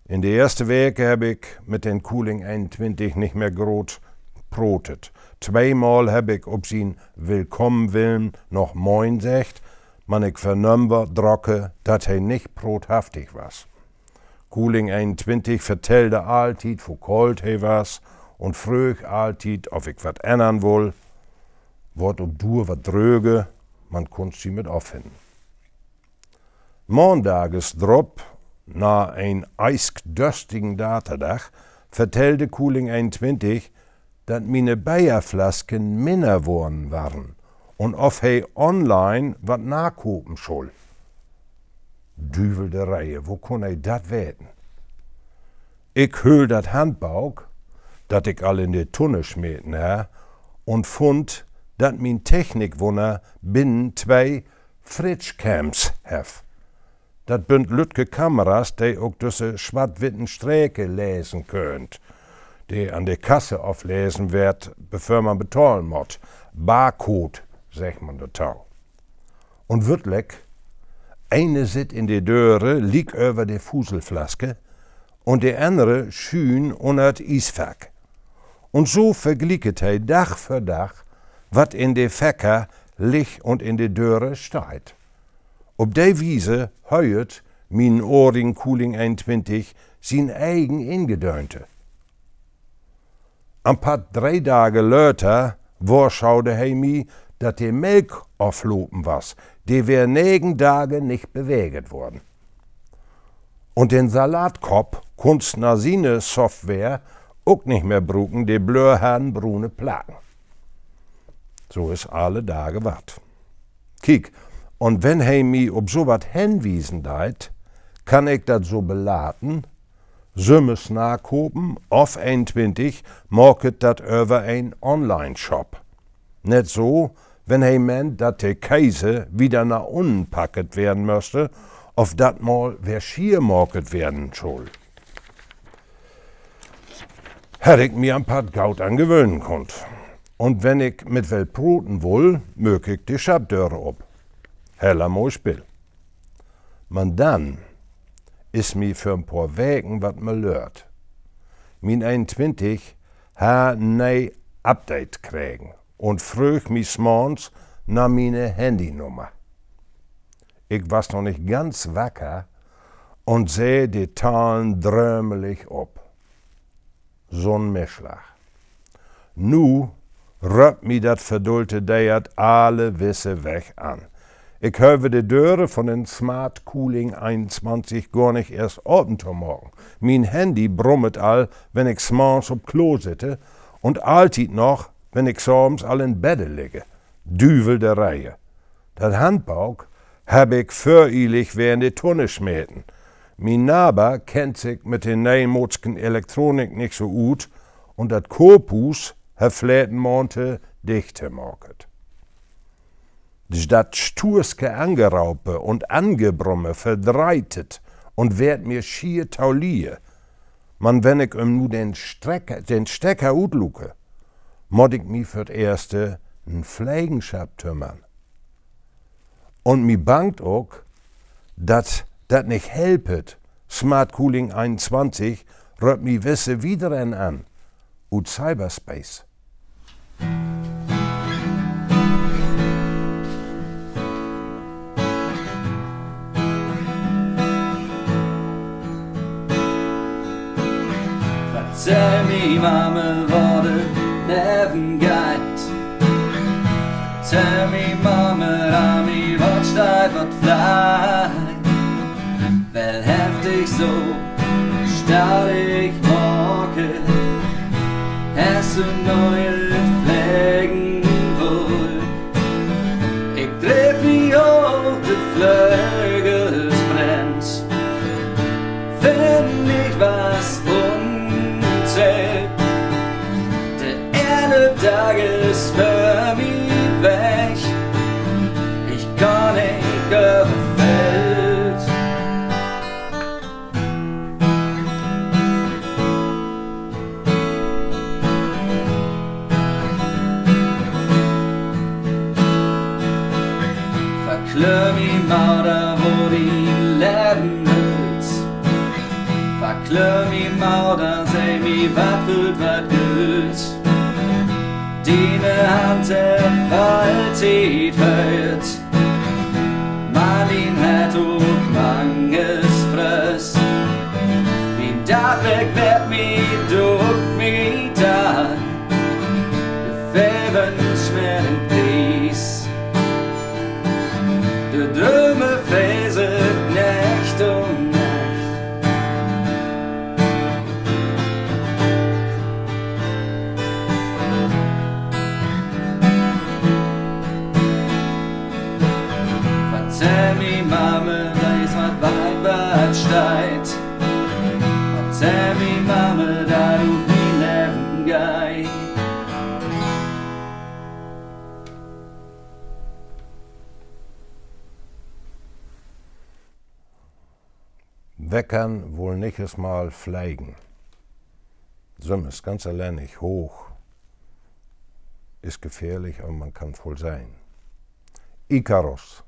In de eerste Weke hebb ik mit den Cooling eenuntwintig nich mehr groot protet. Tweemal hebb ik op sien Willkamen Willem noch Moin seggt, man ik vernömm drocke, dat he nich proothaftig was. Cooling eenuntwintig vertellde alltied, wo koolt he was, un fröög alltied, of ik wat ännern wull. Word op Duer wat dröge, man kunn sik mit affinnen. Maandages drop, na en iskdöstigen Daterdag, vertellde Cooling eenuntwintig, dat miene Beerflasken minner worrn weren un of he online wat nakopen schull. Düveldereie, wo kunn he dat weten? Ik höll dat Handbook, dat ik al in de Tunne smeten harr, un funn, dat mien Technikwunner binnen twee Fritschcams hefft. Dat bünt lüttke Kameras, de ok düsse swart-witten Streken lesen köönt, de an de Kasse oflesen weert, bevör man betahlen mutt. Barcode, seggt man dorto. Un würklik, ene sitt in de Döre, liek över de Fuselflaske, un de annere schüün ünner 't Iesfack. Un so verglieket he Dag för Dag, wat in de Fäcker liggt un in de Döre steiht. Op de Wiese höört mien Ohrring Cooling eenuntwintig sien egen Ingedöönte. En paar, dree Dage later wohrschaute he mi, dat de Melk oflopen was. De weer negen Dage nich beweget worrn. Un den Salatkopp kunnst na siene Software ok nich mehr bruken, de Blöör harrn brune Placken. So is alle Dage wat. Kiek, un wenn he mi op so wat henwiesen deit, kann ik dat so belaten: Sümmers nakopen of eenuntwintig maket dat över en Online-Shop. Nett so, wenn he meent, dat de Kees wieder na unnen packet weern möste, of dat mal weer schier maket weern schull. Harr ik mi en paar goot an gewöhnen kunnt. Un wenn ik mit well proten wull, möök ik de Schappdöre op. Heller moi Spill. Man dann is mi vör en paar Weken wat malöört. Mien eenuntwintig harr en nee Update kregen un fröög mi 's morgens na miene Handynummer. Ik was noch nich ganz wacker un seh de Tahlen drömelig op. So'n Misslag. Nu röppt mi dat verdullte Deert alle wisse Weg an. Ik hööv de Döre von den Smart Cooling eenuntwintig gor nich eerst open to maken. Mien Handy brummet al, wenn ik 's morgens op Klo sitte Un alltied noch, wenn ik 's avends al in Bedde ligge. Düvel de Rehe. Dat Handbook hebb ik vörielig weer in de Tunne smeten. Mien Naber kennt sik mit de neemoodske Elektronik nich so ut un dat Koophuus hett verleden Maand dicht maakt. Dat stuurske Angeraupe un Angebrumme verdreiht et un weert mi schier to lie. Man wenn ik em nu den Stecker, den Stecker utluke, mutt ik mi för't Eerste en Flegenschapp tümmern. Un mi bangt ok, dat dat nich helpet. Smart Cooling eenuntwintig röppt mi wisse Wiederhand an ut Cyberspace. Vertell mi, Mamme, wo dat Leven geiht. Vertell mi, Mamme, an mi, wat steiht, wat fleit. Well heft ik so stadig maken, hest du neue Flegen woll. Ik dreef mi op de Flögels brennt, wenn ik was unter de Erde, Dag is för mi weg. Ik kann nich över Feld. Verklör mi, Moder, wo dien Leven höllt. Verklör mi, Moder, segg mi, wat wüllt, wat güllt. Diene Hand hett alltied höört. Man dien hett ok manges fröst. Mien Dachwerk weert mi Duck, mi Dahn. De Feven smeert en Pries. De Dröme freset Nacht um Nacht. Vertell mi, Mamme, weetst, wat weit, wat steiht. Vertell mi, Mamme, dat ut mien Leven geiht. Wer kann woll nich es mal flegen? Sümmers ganz allennig hooch. Is gefährlich, aver man kann vull sehn. Ikarus.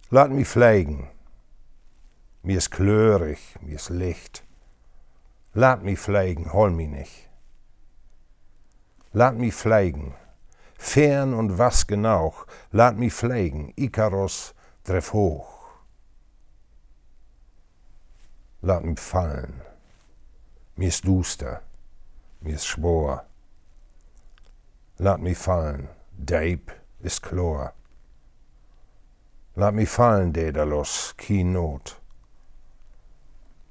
Laat mi flegen. Mi is klörig, mi is licht. Laat mi flegen, holl mi nich. Laat mi flegen. Feern un wass genaug. Laat mi flegen. Ikarus, dreff hooch. Laat mi fallen. Mi is duuster. Mi is swoor. Laat mi fallen. Deep is kloor. Laat mi fallen, Daedalus, kien Noot.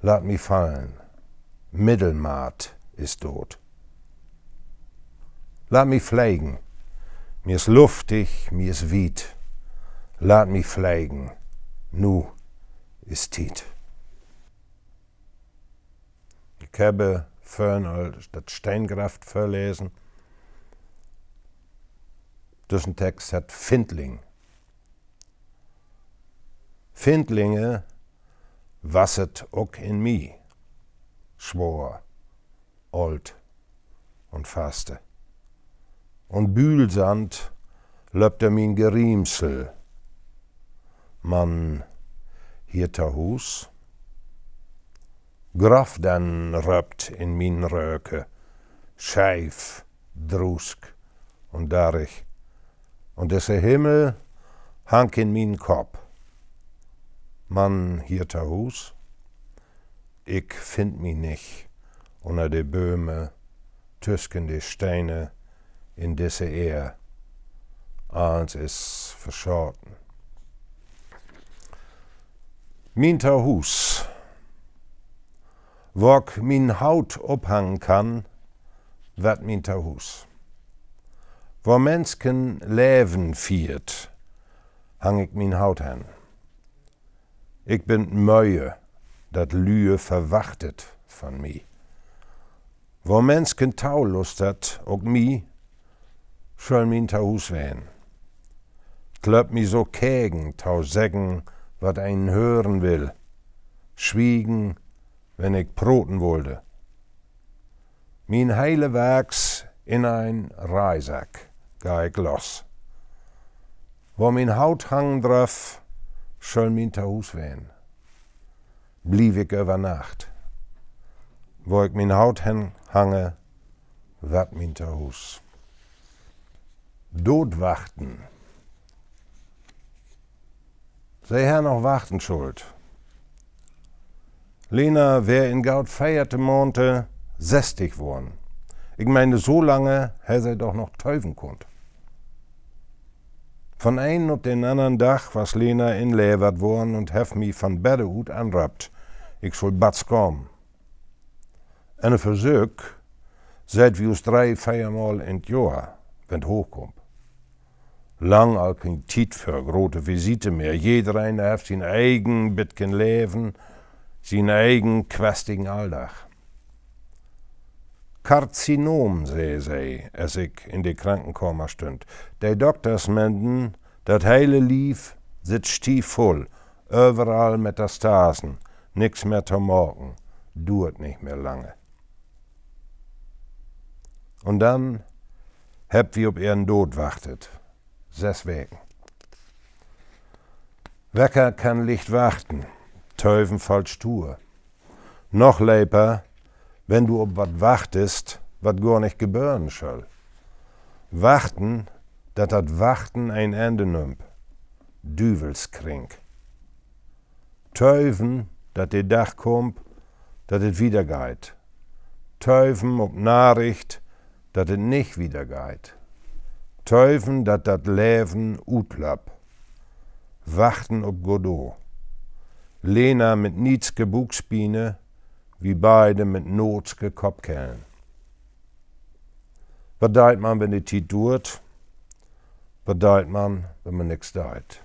Laat mi fallen, Middelmaat is doot. Laat mi flegen, mi is luftig, mi is wiet. Laat mi flegen, nu is Tiet. Ik hebbe vörhen al dat Steengraft vörlesen. Düssen Text hett Findling. Findlinge was et ok in mi, swoor, oolt un faste. Un Böölsand löppt dör mien Geriemsel. Man hier to Huus, Groff denn röppt in mien Röke, scheef, druusk un darrig. Un disse Himmel hangt in mien Kopp. Man hier to Huus, ik finn mi nich unner de Bööme, tüsken de Stene, in disse Eer. Allens is verschaten. Mien Tohuus. Wo ik mien Hoot ophangen kann, Wat mien Tohuus. Wor Mensken Leven fiert, hang ik mien Hoot hen. Ik bün möe, dat Lüe verwachtet von mi. Wor Mensken taulustert, ok mi, schöll mien Tohuus ween. Klöppt mi so kegen, tau seggen, wat een hören will. Swiegen, wenn ik proten wullde. Mien hele Warks in een Reihsack gah ik los. Wor mien Hoot hangen dröff, schöll mien Tohuus ween. Bliev ik över Nacht, wor ik mien Hoot hen hange, wat mien Tohuus. Dootwachten. Se harr noch wachten schullt. Lena weer in goot veerteihn Maonte sesstig worrn. Ik meen, so lange harr se doch noch töven kunnt. Von een op den annern Dag was Lena inlevert worrn un heff mi von Bedde ut anröppt, ik schull batz kamen. Ene Versöök seht wi us dree, veer Mal in't Johr, wenn't hoochkummt. Lang al keen Tiet för grote Visite mehr. Jedereen hett sien egen bitken Leven, sien egen quastigen Alldag. Karzinom, sä se, as ik in de Krankenkamer stünd. De Dokters menden, dat hele Lief sitt stief vull, överall Metastasen, nix mehr to maken, duert nich mehr lange. Un denn hebbt wi op ehren Doot wachtet. Sess Weken. Wecker kann licht wachten, töven fallt stuur. Noch leper, wenn du op wat wachtest, wat gor nich gebören schöll. Wachten, dat dat Wachten een Ende nömmt. Düvelskring. Töven, dat de Dag kummt, dat et wiedergeiht. Töven op Naricht, dat et nich wiedergeiht. Töven, dat dat Leven utlöppt. Wachten op Godot. Lena mit nietske Buukspiene, wi beide mit nootske Koppkellen. Wat deit man, wenn de Tiet duert? Wat deit man, wenn man nix deit?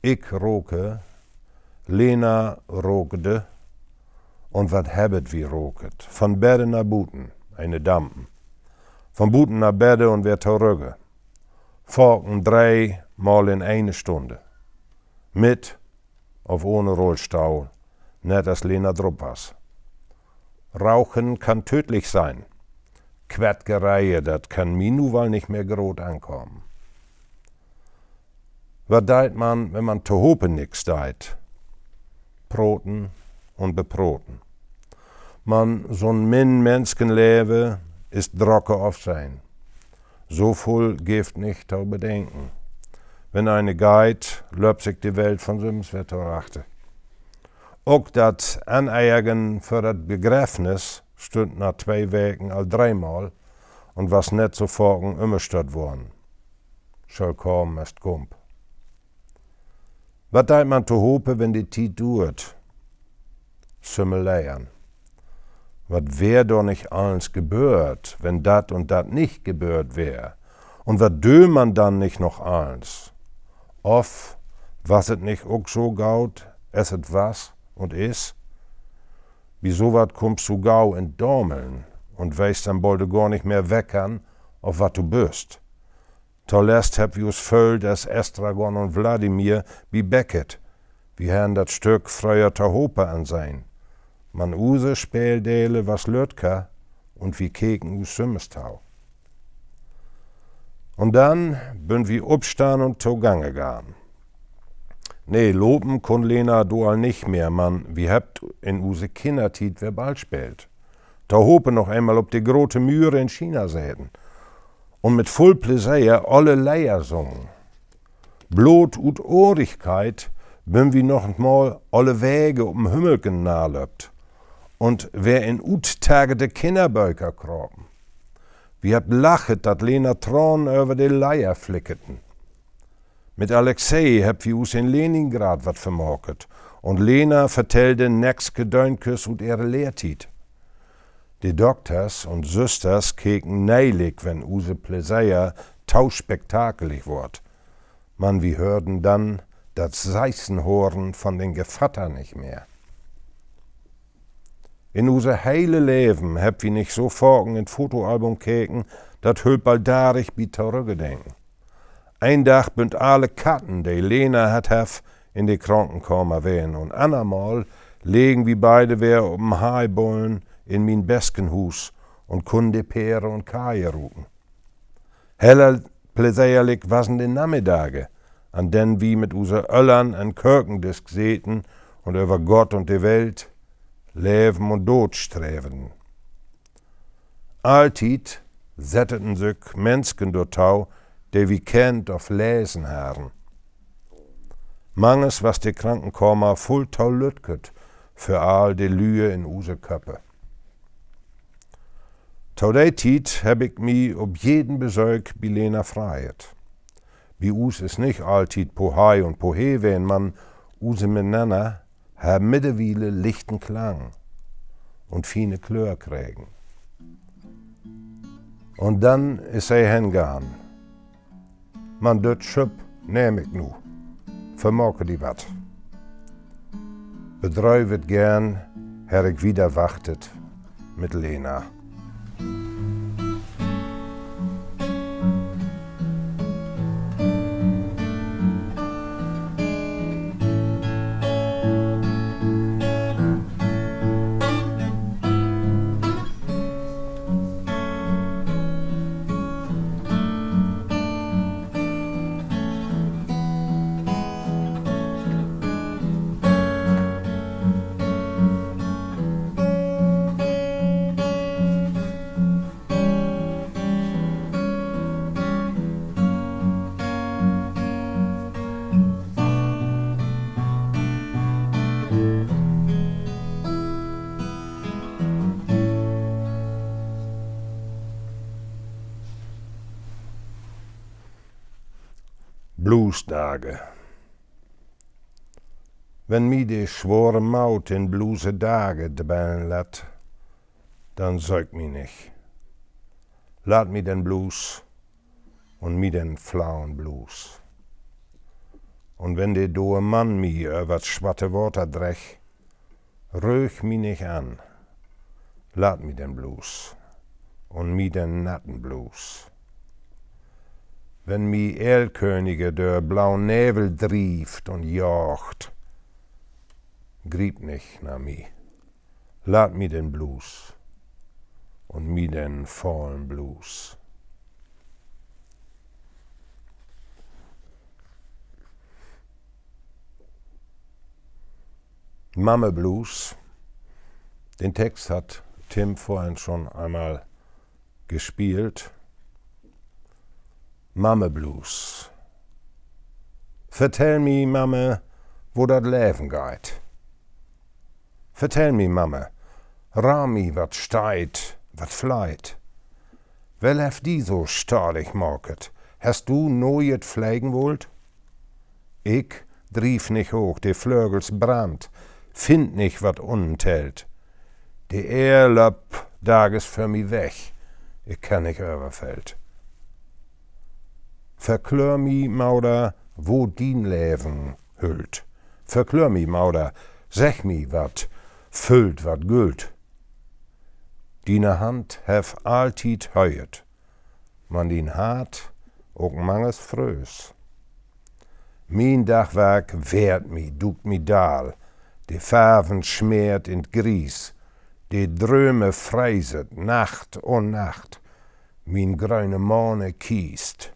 Ik roke, Lena rokde, un wat hebbet wi roket? Von Bedde na buten, ene Dampen. Von buten na Bedde un weer torügge. Faken dree Mal in ene Stunne. Mit of ohne Rullstohl, nett as Lena drup was. Rauchen kann tödlich sein. Quetkereie, dat kann mi nu woll nich mehr groot ankamen. Wat deit man, wenn man tohope nix deit? Proten un beproten. Man so'n Min-Menskenleve is drocke Ofsehn. So vull gifft nich to bedenken. Wenn ene geiht, löppt sik de Welt von sülms weer torachter. Ok dat Aneigen för dat Begräfnis stünd na twee Weken al dreemal un was nett so faken ümstött worrn. Schöll kamen, as 't kummt. Wat deit man tohope, wenn de Tiet duert? Sümmeleren. Wat weer dor nich allens geböört, wenn dat un dat nich geböört weer? Un wat dee man denn nich noch allens? Of was et nich ok so goot, as et was un is? Bi so wat kummst du gau in Dameln un weetst denn bold gor nich mehr, weckern of wat du büst. Tolest hebbt wi us föhlt as Estragon un Wladimir bi Beckett. Wi harrn dat Stück fröher tohope ansehn. Man use Speeldele was lüttker un wi keken us sülms to. Un denn bünd wi opstahn un togange gahn. Nee, lopen kunn Lena do al nich mehr, man wi hebbt in use Kinnertiet weer Ball speelt. Tohope noch eenmal op de grote Müür in China seten un mit vull Pleseer olle Leder sungen. Blot ut Oorigkeit bünd wi noch mal olle Wege op en Hümmelken nalöppt un weer in uttagete Kinnerböker kropen. Wi hebbt lachet, dat Lena Tranen över de Leder flickerten. Mit Alexei hebbt wi us in Leningrad wat vermaket un Lena vertellde neckske Döönkes ut ehre Lehrtiet. De Dokters un Süsters keken neelik, wenn use Pläseer to spektakelig wurr. Man wi höörden denn dat Seisenhoren von den Gevatter nich mehr. In use hele Leven hebbt wi nich so faken in't Fotoalbum keken, dat hülp al darig bi't Torüggedenken. Een Dag bünd alle Katten, de Lena hatt heff, in de Krankenkamer ween, un annermal legen wi beide weer op en Haibullen in mien Beskenhuus un kunnen de Peer un Kaje ruken. Heller pläseerlik wassen de Namiddage, an den wi mit use Öllern an Kökendisk seten un över Gott un de Welt, Leven un Dood strevden. Alltied setteten sük Mensken dorto, de wi kennt of lesen harren. Mangens was de Krankenkamer vull to lüttket för all de Lüe in use Köppe. To de Tiet hebb ik mi op jeden Besöök bi Lena freiet. Bi us is nich alltied Pohei un Pohee ween, man use Mitnanner harr middewiel lichten Klang un fiene Klöör kregen. Un denn is se hengahn. Man düt Schüpp nehm ik nu. Vermake di wat. Bedrövet geern harr ik wieder wachtet mit Lena. Bluesdage. Wenn mi de swore Maut in bluse Dage dwellen lett, denn söök mi nich. Laat mi den Blues un mi den flauen Blues. Un wenn de doe Mann mi över't swatte Water dreggt, röög mi nich an. Laat mi den Blues un mi den natten Blues. Wenn mi Erlkönige dör blauen Nevel drievt un jaagt, griep nich na mi. Laat mi den Blues un mi den faulen Blues. Mamme Blues. Den Text hat Tim vorhin schon einmal gespielt. Mamme Blues. Vertell mi, Mamme, wo dat Leven geiht. Vertell mi, Mamme, raad mi, wat steiht, wat fleit. Well hett di so stadig maakt? Hest du noit flegen wullt? Ik driev nich hooch, de Flögels brannt, finn nich, wat unnen tellt. De Eer löppt dages vör mi weg, ik kann nich över Feld. Verklöör mi, Moder, wo dien Leven hüllt. Verklöör mi, Moder, segg mi, wat füllt, wat güllt. Diene Hand heff alltied höet, man dien Hart ok manges Fröhs. Mien Dagwark wehrt mi, duukt mi daal, de Farven smeert in't Gries, de Dröme freeset Nacht un Nacht, mien gröne Mahne kiest.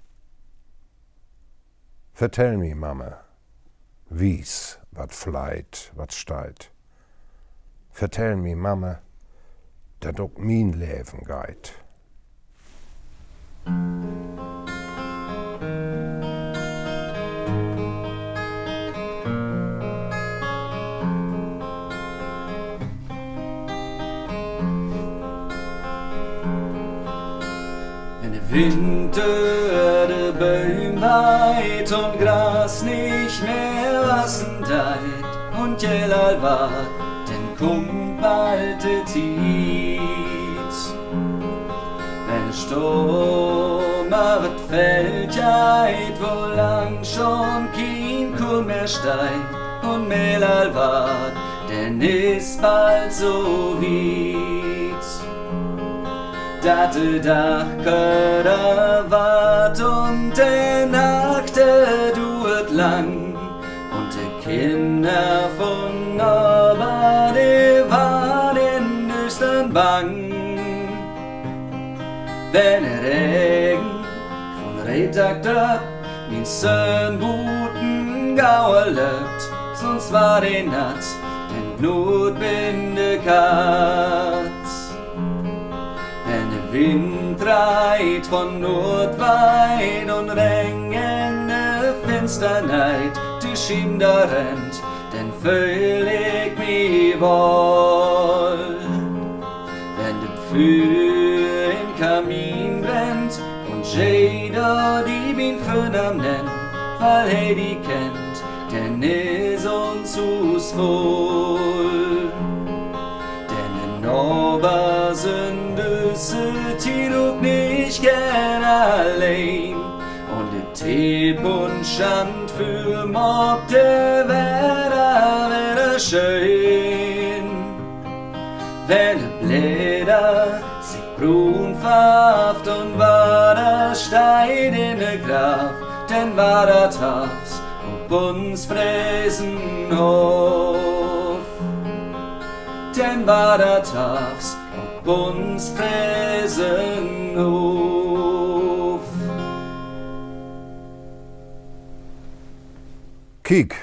Vertell mi, Mamme, wies, wat fleit, wat steiht. Vertell mi, Mamme, dat ok mien Leven geiht. Wenn de Wind dör de Bööm weiht un Gras nich mehr wassen deit un geel all warrt, denn kummt bald de Tiet, Sommer, wat fällt ja heit, wo lang schon kien Kuh mehr steiht un Mehl al ward, denn is bald so wiet, dat de Dag körter ward un de Nacht, de duert lang. Un de Kinner vun Nabern, de warrt in Düüstern bang. Wenn de Regen vun Reetdack dröppt, mien Söhn buten gauer löppt, sünst warrt he natt, denn Bloot bün de Katt. Wenn de Wind dreiht vun Noordwiet un Regen in de Finsterneit de Schiem dor rennt, denn föhl ik mi woll. Wenn dat Füer in Kamin brennt un jeder di bi'n Vörnaam nennt, wiel he di kennt, denn is uns Huus vull. Denn de Nabers sünd düsse Tiet ok nich geern alleen. Un de Teepunsch an 't Füer maakt de Wedder wedder schöön. Wenn de Bläder sik bruun farvt un Water steiht in de Graav, denn warrt dat Harvst op uns Fresenhoff. Denn warrt dat Harvst op uns Fresenhoff. Kiek,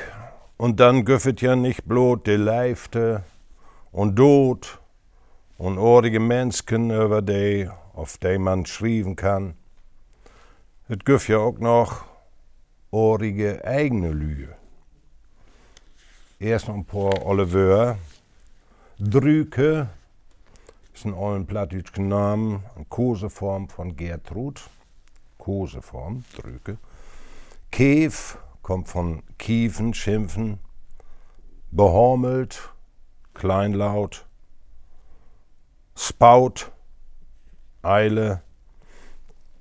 un denn güff et ja nich bloot de Leevde un Dood un oorige Mensken, över de, of de man schrieven kann. Et güff ja ok noch oorige egene Lüe. Eerst noch en poor olle Wöör. Drüke is en ollen plattdüütschen Naam, en Koseform von Gertrud. Koseform, Drüke. Keev kummt von kieven, schimpfen. Behamelt, kleinlaut. Spaut, Eile.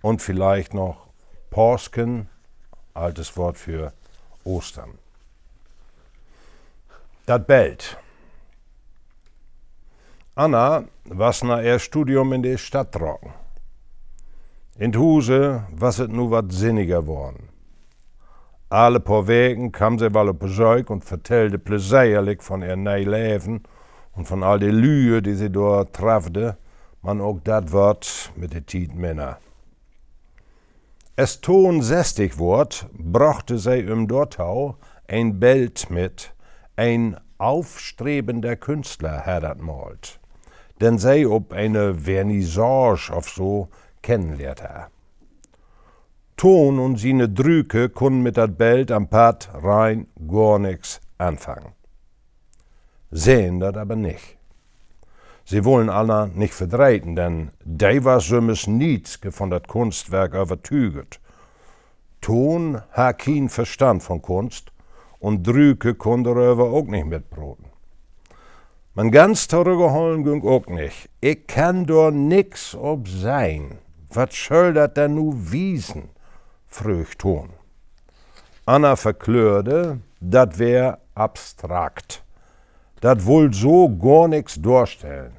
Un villicht noch Paasken, altes Woort för Oostern. Dat Belt. Anna was na ehr Studium in de Stadt trocken. In 't Huse was et nu wat sinniger worrn. Alle poor Weken kamm se wall op Besöök un vertellde pleseerlik von ehr nee Leven un von all de Lüe, de se dor traffde, man ok dat wurr mit de Tiet minner. As Ton sesstig wurr, brochte se em dorto, en Beld mit, en aufstrebender Künstler harr dat maalt, den se op ene Vernissage of so kennenlehrt harr. Ton un siene Drüke kunnen mit dat Beld an Padd rein gor nix anfangen. Sehn dat aver nich. Se wullen Anna nich verdreiten, denn de was jümmers nietske von dat Kunstwerk övertüget. Ton harr kien Verstand von Kunst un Drüke kunn doröver ok nich mit proten. Man ganz torüggehollen güng ok nich. Ik kann dor nix op sehn. Wat schöll dat denn nu wiesen?, fröög Ton. Anna verklöörde, dat weer abstrakt. Dat wull so gor nix dorstellen.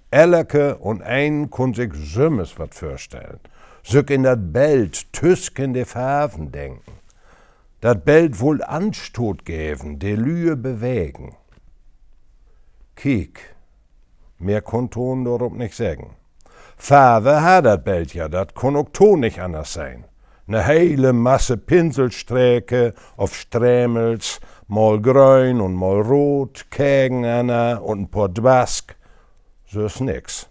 Elke un een kunn sik jümmers wat vörstellen, sük in dat Beld tüsken de Farven denken. Dat Beld wull Anstoot geven, de Lüe bewegen. Kiek, mehr kunn Ton dorop nich seggen. Farve harr dat Beld ja, dat kunn ok Ton nich anners sehn. 'Ne hele Masse Pinselstreke of Stremels, mal gröön un mal root, kegenanner un en poor dwarsk, süss nix.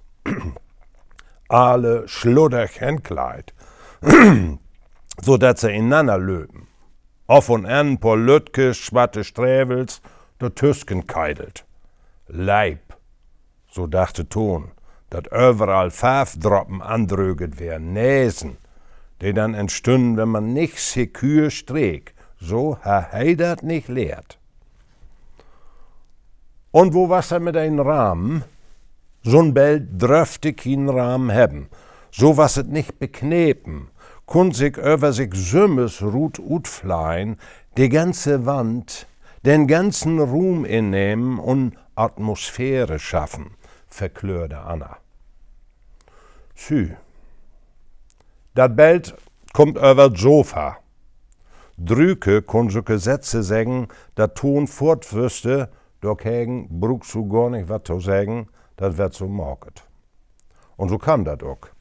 Alle sludderg henkleit, so dat se inanner löpen. Of un an en poor lüttke swatte Stremels dortüsken keidelt. Leep, so dachte Ton, dat överall Farvdroppen andröget weren, Nesen, de denn entstünnen, wenn man nich sekür streek. So harr he dat nich lehrt. Un wo was dat mit en Rahmen? So'n Beld dröffde kien Rahmen hebben. So was et nich beknepen, kunn sik över sik sülvens rut utfleien, de ganze Wand, den ganzen Ruum innehmen un Atmosphäre schaffen, verklöörde Anna. Sü, dat Beld kummt över't Sofa. Drüke kunn sülke Sätze seggen, dat Ton foort wüsste, dorgegen bruukst du gor nich wat to seggen, dat ward so maket. Un so kamm dat ok.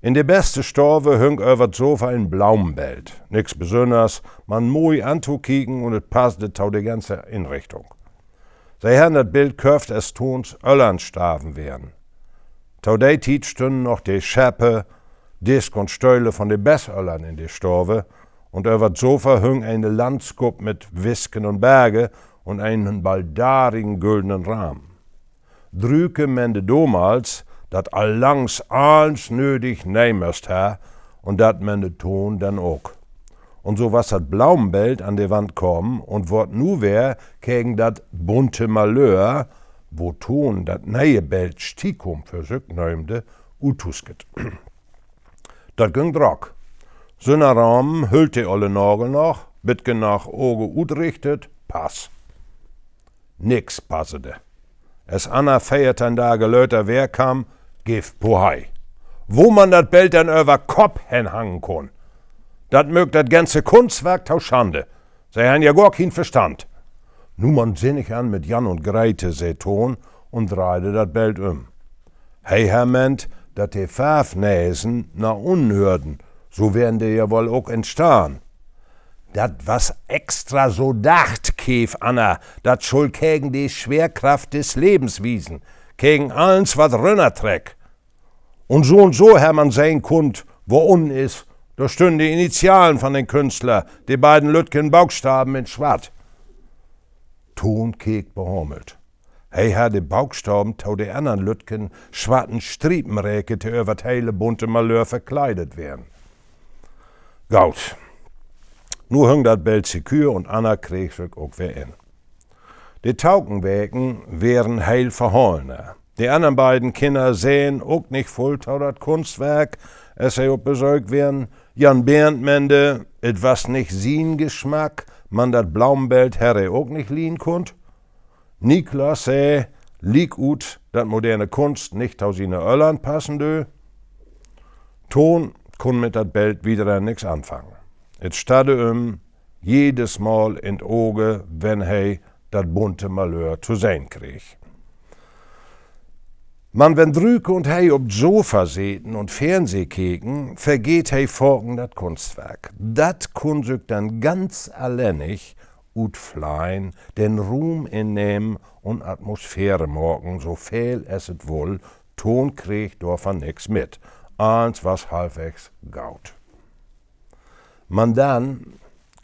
In de beste Stove hüng över't Sofa en Blaumenbeld. Nix Besünners, man moi antokieken un et passde to de ganze Inrichtung. Se harrn dat Bild köfft, as Tons Öllern starven weren. To de Tiet stünnen noch de Scheppe, Disk un Stöhle von de Bestöllern in de Stove, un över't Sofa hüng ene Landskupp mit Wisken un Berge un enen baldarigen güldenen Rahmen. Drüke mende domals, dat al langs allens nödig nee möst harr, un dat mende Ton denn ok. Un so was dat Blaumenbeld an de Wand kamen un word nu weer gegen dat bunte Malöör, wo Ton dat ne'e Beld Stiekum för sük nöömde, uttusket. Dat güng drock. Sünner Rahmen höllt de olle Nagel noch, bitken na Oge utrichtet, pass. Nix passede. As Anna veerteihn Dage later weer kamm, geev 't Pohei. Wo man dat Beld denn över Kopp hen hangen kunn, dat möök dat ganze Kunstwark to Schande. Se harrn ja gor kien Verstand. Nu man sinnig an mit Jan un Grete, sä Ton un dreihde dat Beld üm. He harr meent, dat de Farvnesen na unnen höörden, so weren de ja woll ok entstahn. Dat was extra so dacht, keev Anna, dat schull gegen de Schwerkraft des Lebens wiesen, gegen allens, wat rünnertreck. Un so un so harr man sehn kunnt, wo unnen is, dor stünnen de Initialen von den Künstler, de beiden lüttken Bookstaven in Swatt. Ton keek behammelt. He harr de Bookstaven to de annern lüttken swatten Striepen reket, de över 't hele bunte Malöör verkleidet weren. Goot. Nu hüng dat Beld sekür un Anna kreeg sük ok weer in. De tokamen Weken weren heel verholener. De annern beiden Kinner sehn ok nich vull to dat Kunstwark, as se op Besöök weren. Jan Bernd mende, et was nich sien Geschmack, man dat Blaumenbeld harr he ok nich lieden kunnt. Niklas sä liek ut, dat moderne Kunst nich to siene Öllern passen dö. Ton kunn mit dat Beld wieder nix anfangen. Et stadde üm, jedes Mal in 't Oge, wenn he dat bunte Malöör to sehn kreeg. Man wenn Drüke un he op 't Sofa seten un Fernseh keken, vergeet he faken dat Kunstwark. Dat kunn sük denn ganz allennig utfleien, den Ruum innehmen un Atmosphäre maken, so veel as et wull, Ton kreeg dorvon nix mit. Allens was halfwegs goot. Man denn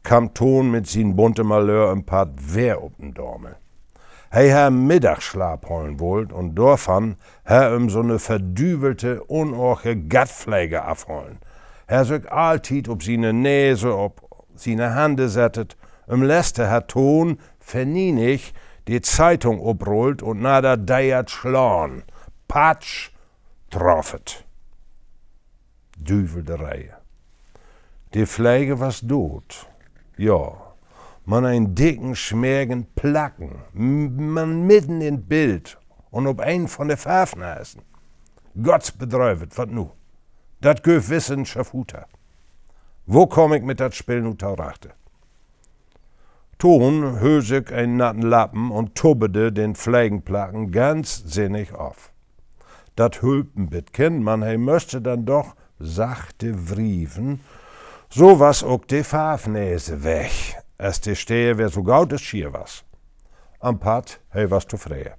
kamm Ton mit sien bunte Malöör en Patt weer op den Damel. He harr Middagsslaap hollen wullt un dorvon harr em so 'ne verdüvelte, unorge Gattflege afhollen. Harr sük alltiet op siene Nese, op siene Hande settet. Em Leste harr Ton vernienig de Zeitung oprullt un na dat Deert slaan. Patsch, draff et. Düvelderee. De Flege was doot. Ja, man en dicken, smergen Placken, m-, man midden in 't Bild un op een von de Farvnesen. Gottsbedrövet, wat nu? Dat göff wiss en Schafuter. Wo kaam ik mit dat Spill nu torachte? Ton höll sük en natten Lappen un tubberde den Flegenplacken ganz sinnig of. Dat hülp en bitken, man he möste denn doch sachte wrieven, so was ok de Farvnese weg, as de Steer weer so goot as schier was. An'n Patt, he was tofree.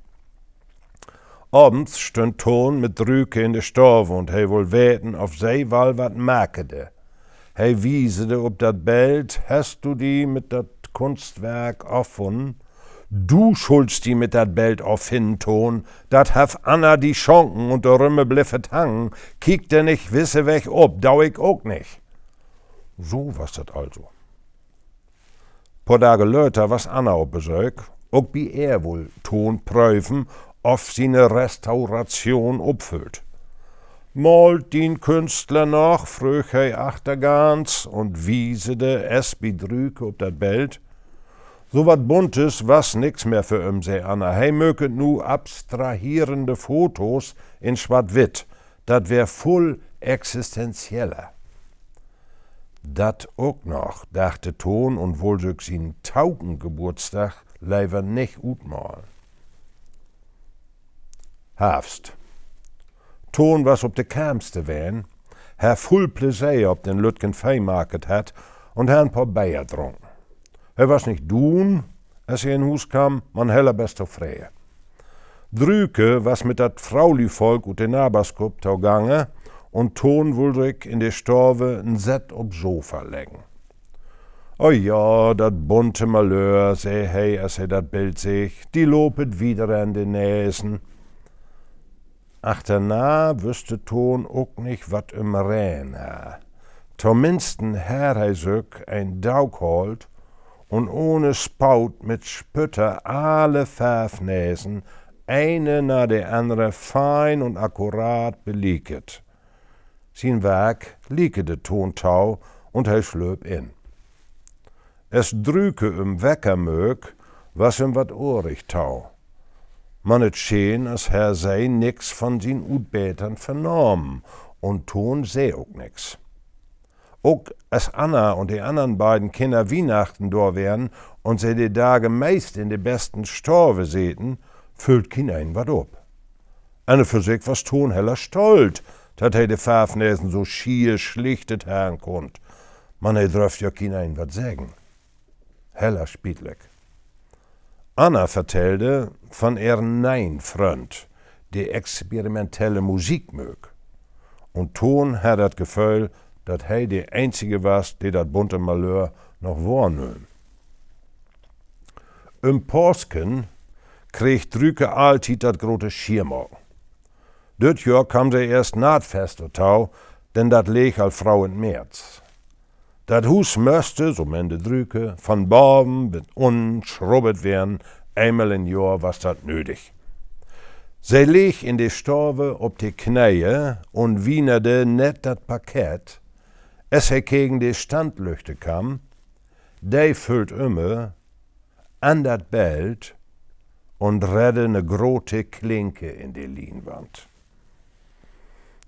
Avends stünn Ton mit Drüke in de Stove un he wull weten, of se wall wat markede. He wiesede op dat Beld: Hest du di mit dat Kunstwark offunnen? Du schullst di mit dat Beld offinnen, Ton. Dat hef Anna di schonken un dorümme blifft et hangen. Kiek de nich wisse Weg op, do ik ok nich. So was dat also. Poor Dage later was Anna op Besöök. Ok bi ehr wull Ton pröven, of siene Restauration opfüllt. Maalt dien Künstler noch?, fröög he achtergaans un wiesde es bi Drüke op dat Beld. So wat Buntes was nix mehr för em, sä Anna. He möökt nu abstrahierende Fotos in Swatt-Witt. Dat weer vull existenzieller. Dat ok noch, dachte Ton un wull sük sien tokamen Geburtsdag lever nich utmalen. Harvst. Ton was op de Kermste ween, harr vull Pläseer op den lüttken Veehmarket hatt un harr en poor Beer drunken. He was nich duun, as he in Huus kamm, man heller best tofree. Drüke was mit dat Froolüüvolk ut de Naberskupp togangen un Ton wull sük in de Stove en Sett op Sofa leggen. O ja, dat bunte Malöör, sä he, as he dat Bild seeg, di lopet wieder an de Nesen. Achterna wüsste Ton ok nich, wat em reden harr. Tominnsten harr he sük en Dook haalt un ohne Spoot mit Spütter alle Farvnesen, ene na de annere, fein un akkurat belieket. Sien Wark liekerde Ton to un he slööp in. As Drüke em wecker möök, was em wat orig to. Man et scheen, as harr se nix von sien Utbetern vernahmen, un Ton sä ok nix. Ok as Anna un de annern beiden Kinner Wiehnachten dor weren un se de Dage meist in de besten Stove seten, föll kieneen wat op. An un för sik was Ton heller stolt, dat he de Farvnesen so schier slichtet harrn kunn. Man he dröff jo kieneen wat seggen. Heller spietlik. Anna vertellde von ehren ne'en Fründ, de experimentelle Musik möök. Un Ton harr dat Geföhl, dat he de eenzige was, de dat bunte Malöör noch wohrnöhm. Üm Paasken kreeg Drüke alltiet dat grote Schiermaken. Düt Johr kamm se eerst na't Fest dorto, denn dat leeg al fro in März. Dat Huus möste, so meende Drüke, von baven bit unnen schrubbet weern, eenmal in Johr was dat nödig. Se leeg in de Stove op de Knee un wienerde nett dat Parkett, as he gegen de Standlüchte kamm, de füllt ümmer, an dat Beld un redde ne grote Klinke in de Lienwand.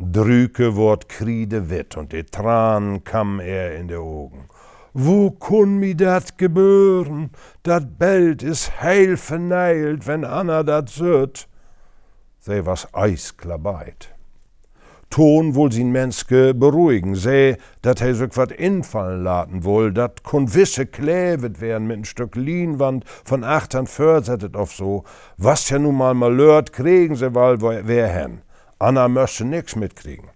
Drüke word kriedewitt un de Tranen kammen ehr in de Ogen. Wo kunn mi dat gebören? Dat Beld is heel verneilt, wenn Anna dat süht. Se was eisklabeit. Ton wull sien Menske beruhigen, sä, dat he sük wat infallen laten wull, dat kunn wisse klevet weern mit en Stück Lienwand, von achtern vörsettet of so. Was ja nu mal malöört, kregen se wall weer hen. Anna möste nix mitkriegen.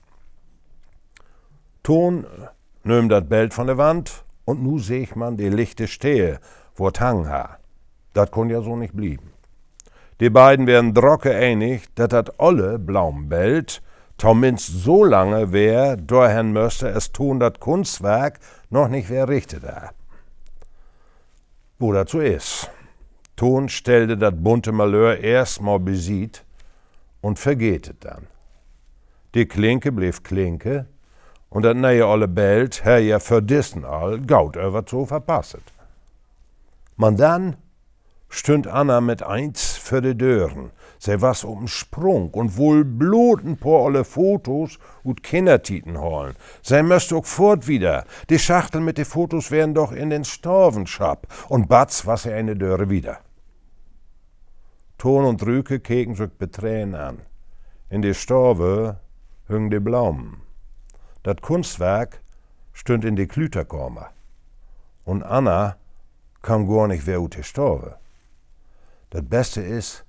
Ton nöhm dat Beld von de Wand un nu seeg man de lichte Steed, wo 't hangen harr. Dat kunn ja so nich blieven. De beiden weren drocke enig, dat dat olle Blaumenbeld tominnst so lange weer dorhen möste, as Ton dat Kunstwark noch nich weer richtet harr. Wo dat so is. Ton stellde dat bunte Malöör eerst mal bisiet un vergeet et denn. De Klinke bleev Klinke, un dat ne'e olle Beld harr ja vör dissen al goot över't Sofa passet. Man denn stünd Anna mit eens vör de Dören. Se was op en Sprung un wull bloot en poor olle Fotos ut Kinnertieden halen. Se möste ok foort wieder. De Schachtel mit de Fotos weren doch in den Stavenschapp. Un batz was se ene Döre wieder. Ton un Drüke keken sük betreden an. In de Stove hüngen de Blaumen. Dat Kunstwark stünd in de Klüterkamer. Un Anna kamm gor nich weer ut de Stove. Dat Beste is,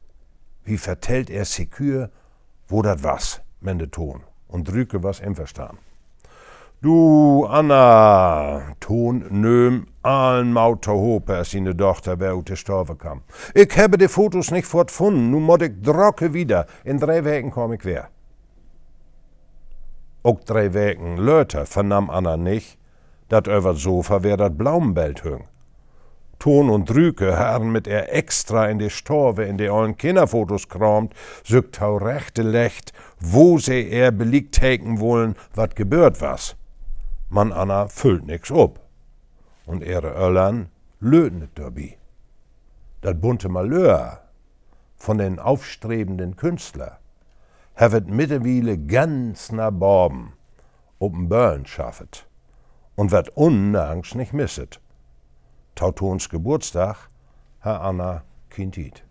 wi vertellt ehr sekür, wo dat was, meende Ton, un Drüke was inverstahn. Du, Anna, Ton nöhm allen Moot tohope, as siene Dochter weer ut de Stove kamm. Ik hebbe de Fotos nich foort funnen, nu mutt ik drocke wieder, in dree Weken kaam ik weer. Ok dree Weken later vernamm Anna nich, dat över't Sofa weer dat Blaumenbeld hüng. Poon un Drüke harrn mit ehr extra in de Stove in de ollen Kinnerfotos kraamt, sük torechtleggt, wo se ehr Beliek teken wullen, wat geböört was. Man Anna füllt nix op. Un ehre Öllern lööt nich dorbi. Dat bunte Malöör von den aufstrebenden Künstler hett et middewiel ganz na baven op 'n Böhn schaffet un warrt unnen nargens nich misset. To Toons Geburtsdag harr Anna kien Tiet.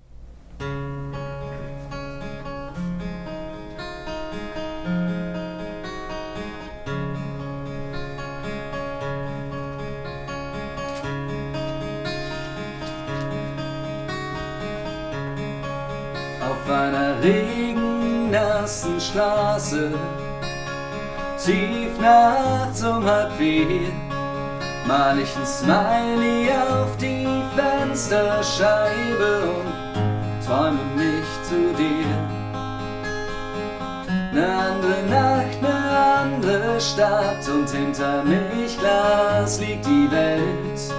Auf einer regennassen Straße, tief nachts um halb vier, mal ich ein Smiley auf die Fensterscheibe und träume mich zu dir. Eine andere Nacht, eine andere Stadt und hinter Milchglas liegt die Welt.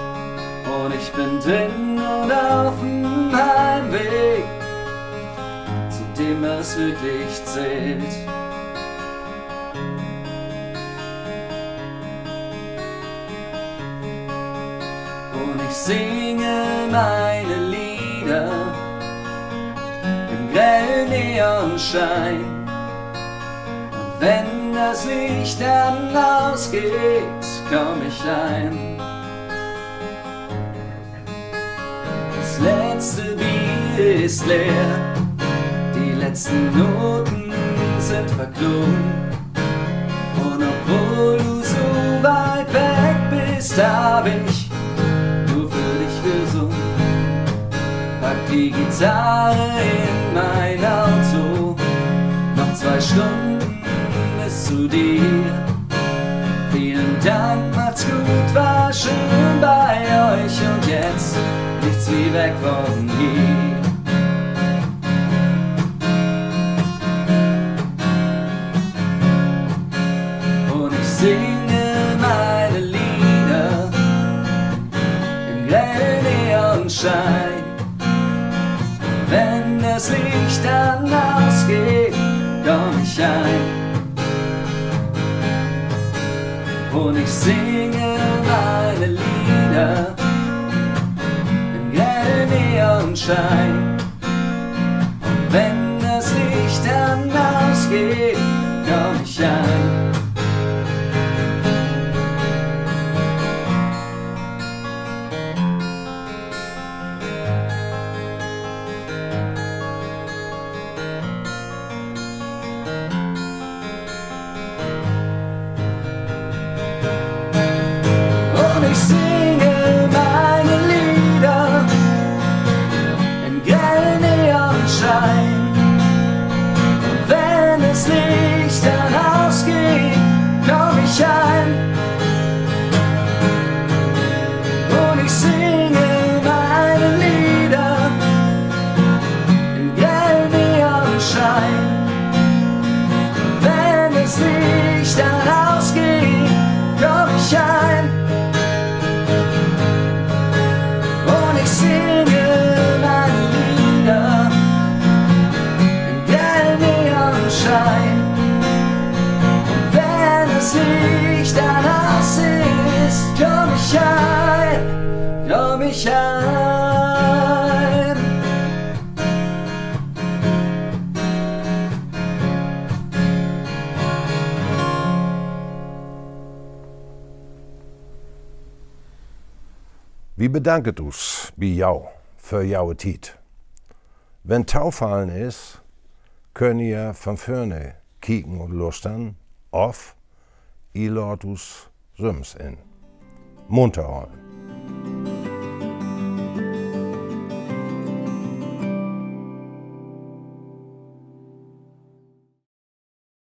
Und ich bin drin und auf dem Heimweg zu dem, was wirklich zählt. Und ich singe meine Lieder im grellen Neonschein. Und wenn das Licht dann ausgeht, komm ich heim. Das letzte Bier ist leer, die letzten Noten sind verklungen. Und obwohl du so weit weg bist, hab ich nur für dich gesungen. Pack die Gitarre in mein Auto, noch zwei Stunden bis zu dir. Vielen Dank, macht's gut, war schön bei euch und jetzt nichts wie weg von hier. Und ich singe meine Lieder im grellen Neonschein. Wenn das Licht dann ausgeht, komm ich heim. Und ich singe meine Lieder im grellen Neonschein. Und wenn das Licht dann ausgeht, komm ich heim. Und ich singe meine Lieder im grellen Neonschein. Und wenn das Licht dann ausgeht, komm ich heim. Und ich singe meine Lieder im grellen Neonschein. Wenn das Licht dann ausgeht, komm ich heim. Und ich singe meine Lieder im grellen Neonschein. Und wenn das Licht dann aus ist, komm ich heim, komm ich heim. Wi bedanket us bi jo för joe Tiet. Wenn 't tofallen is, köönt ji van vörne kieken un lustern of ji laat us sülms in. Munter hollen.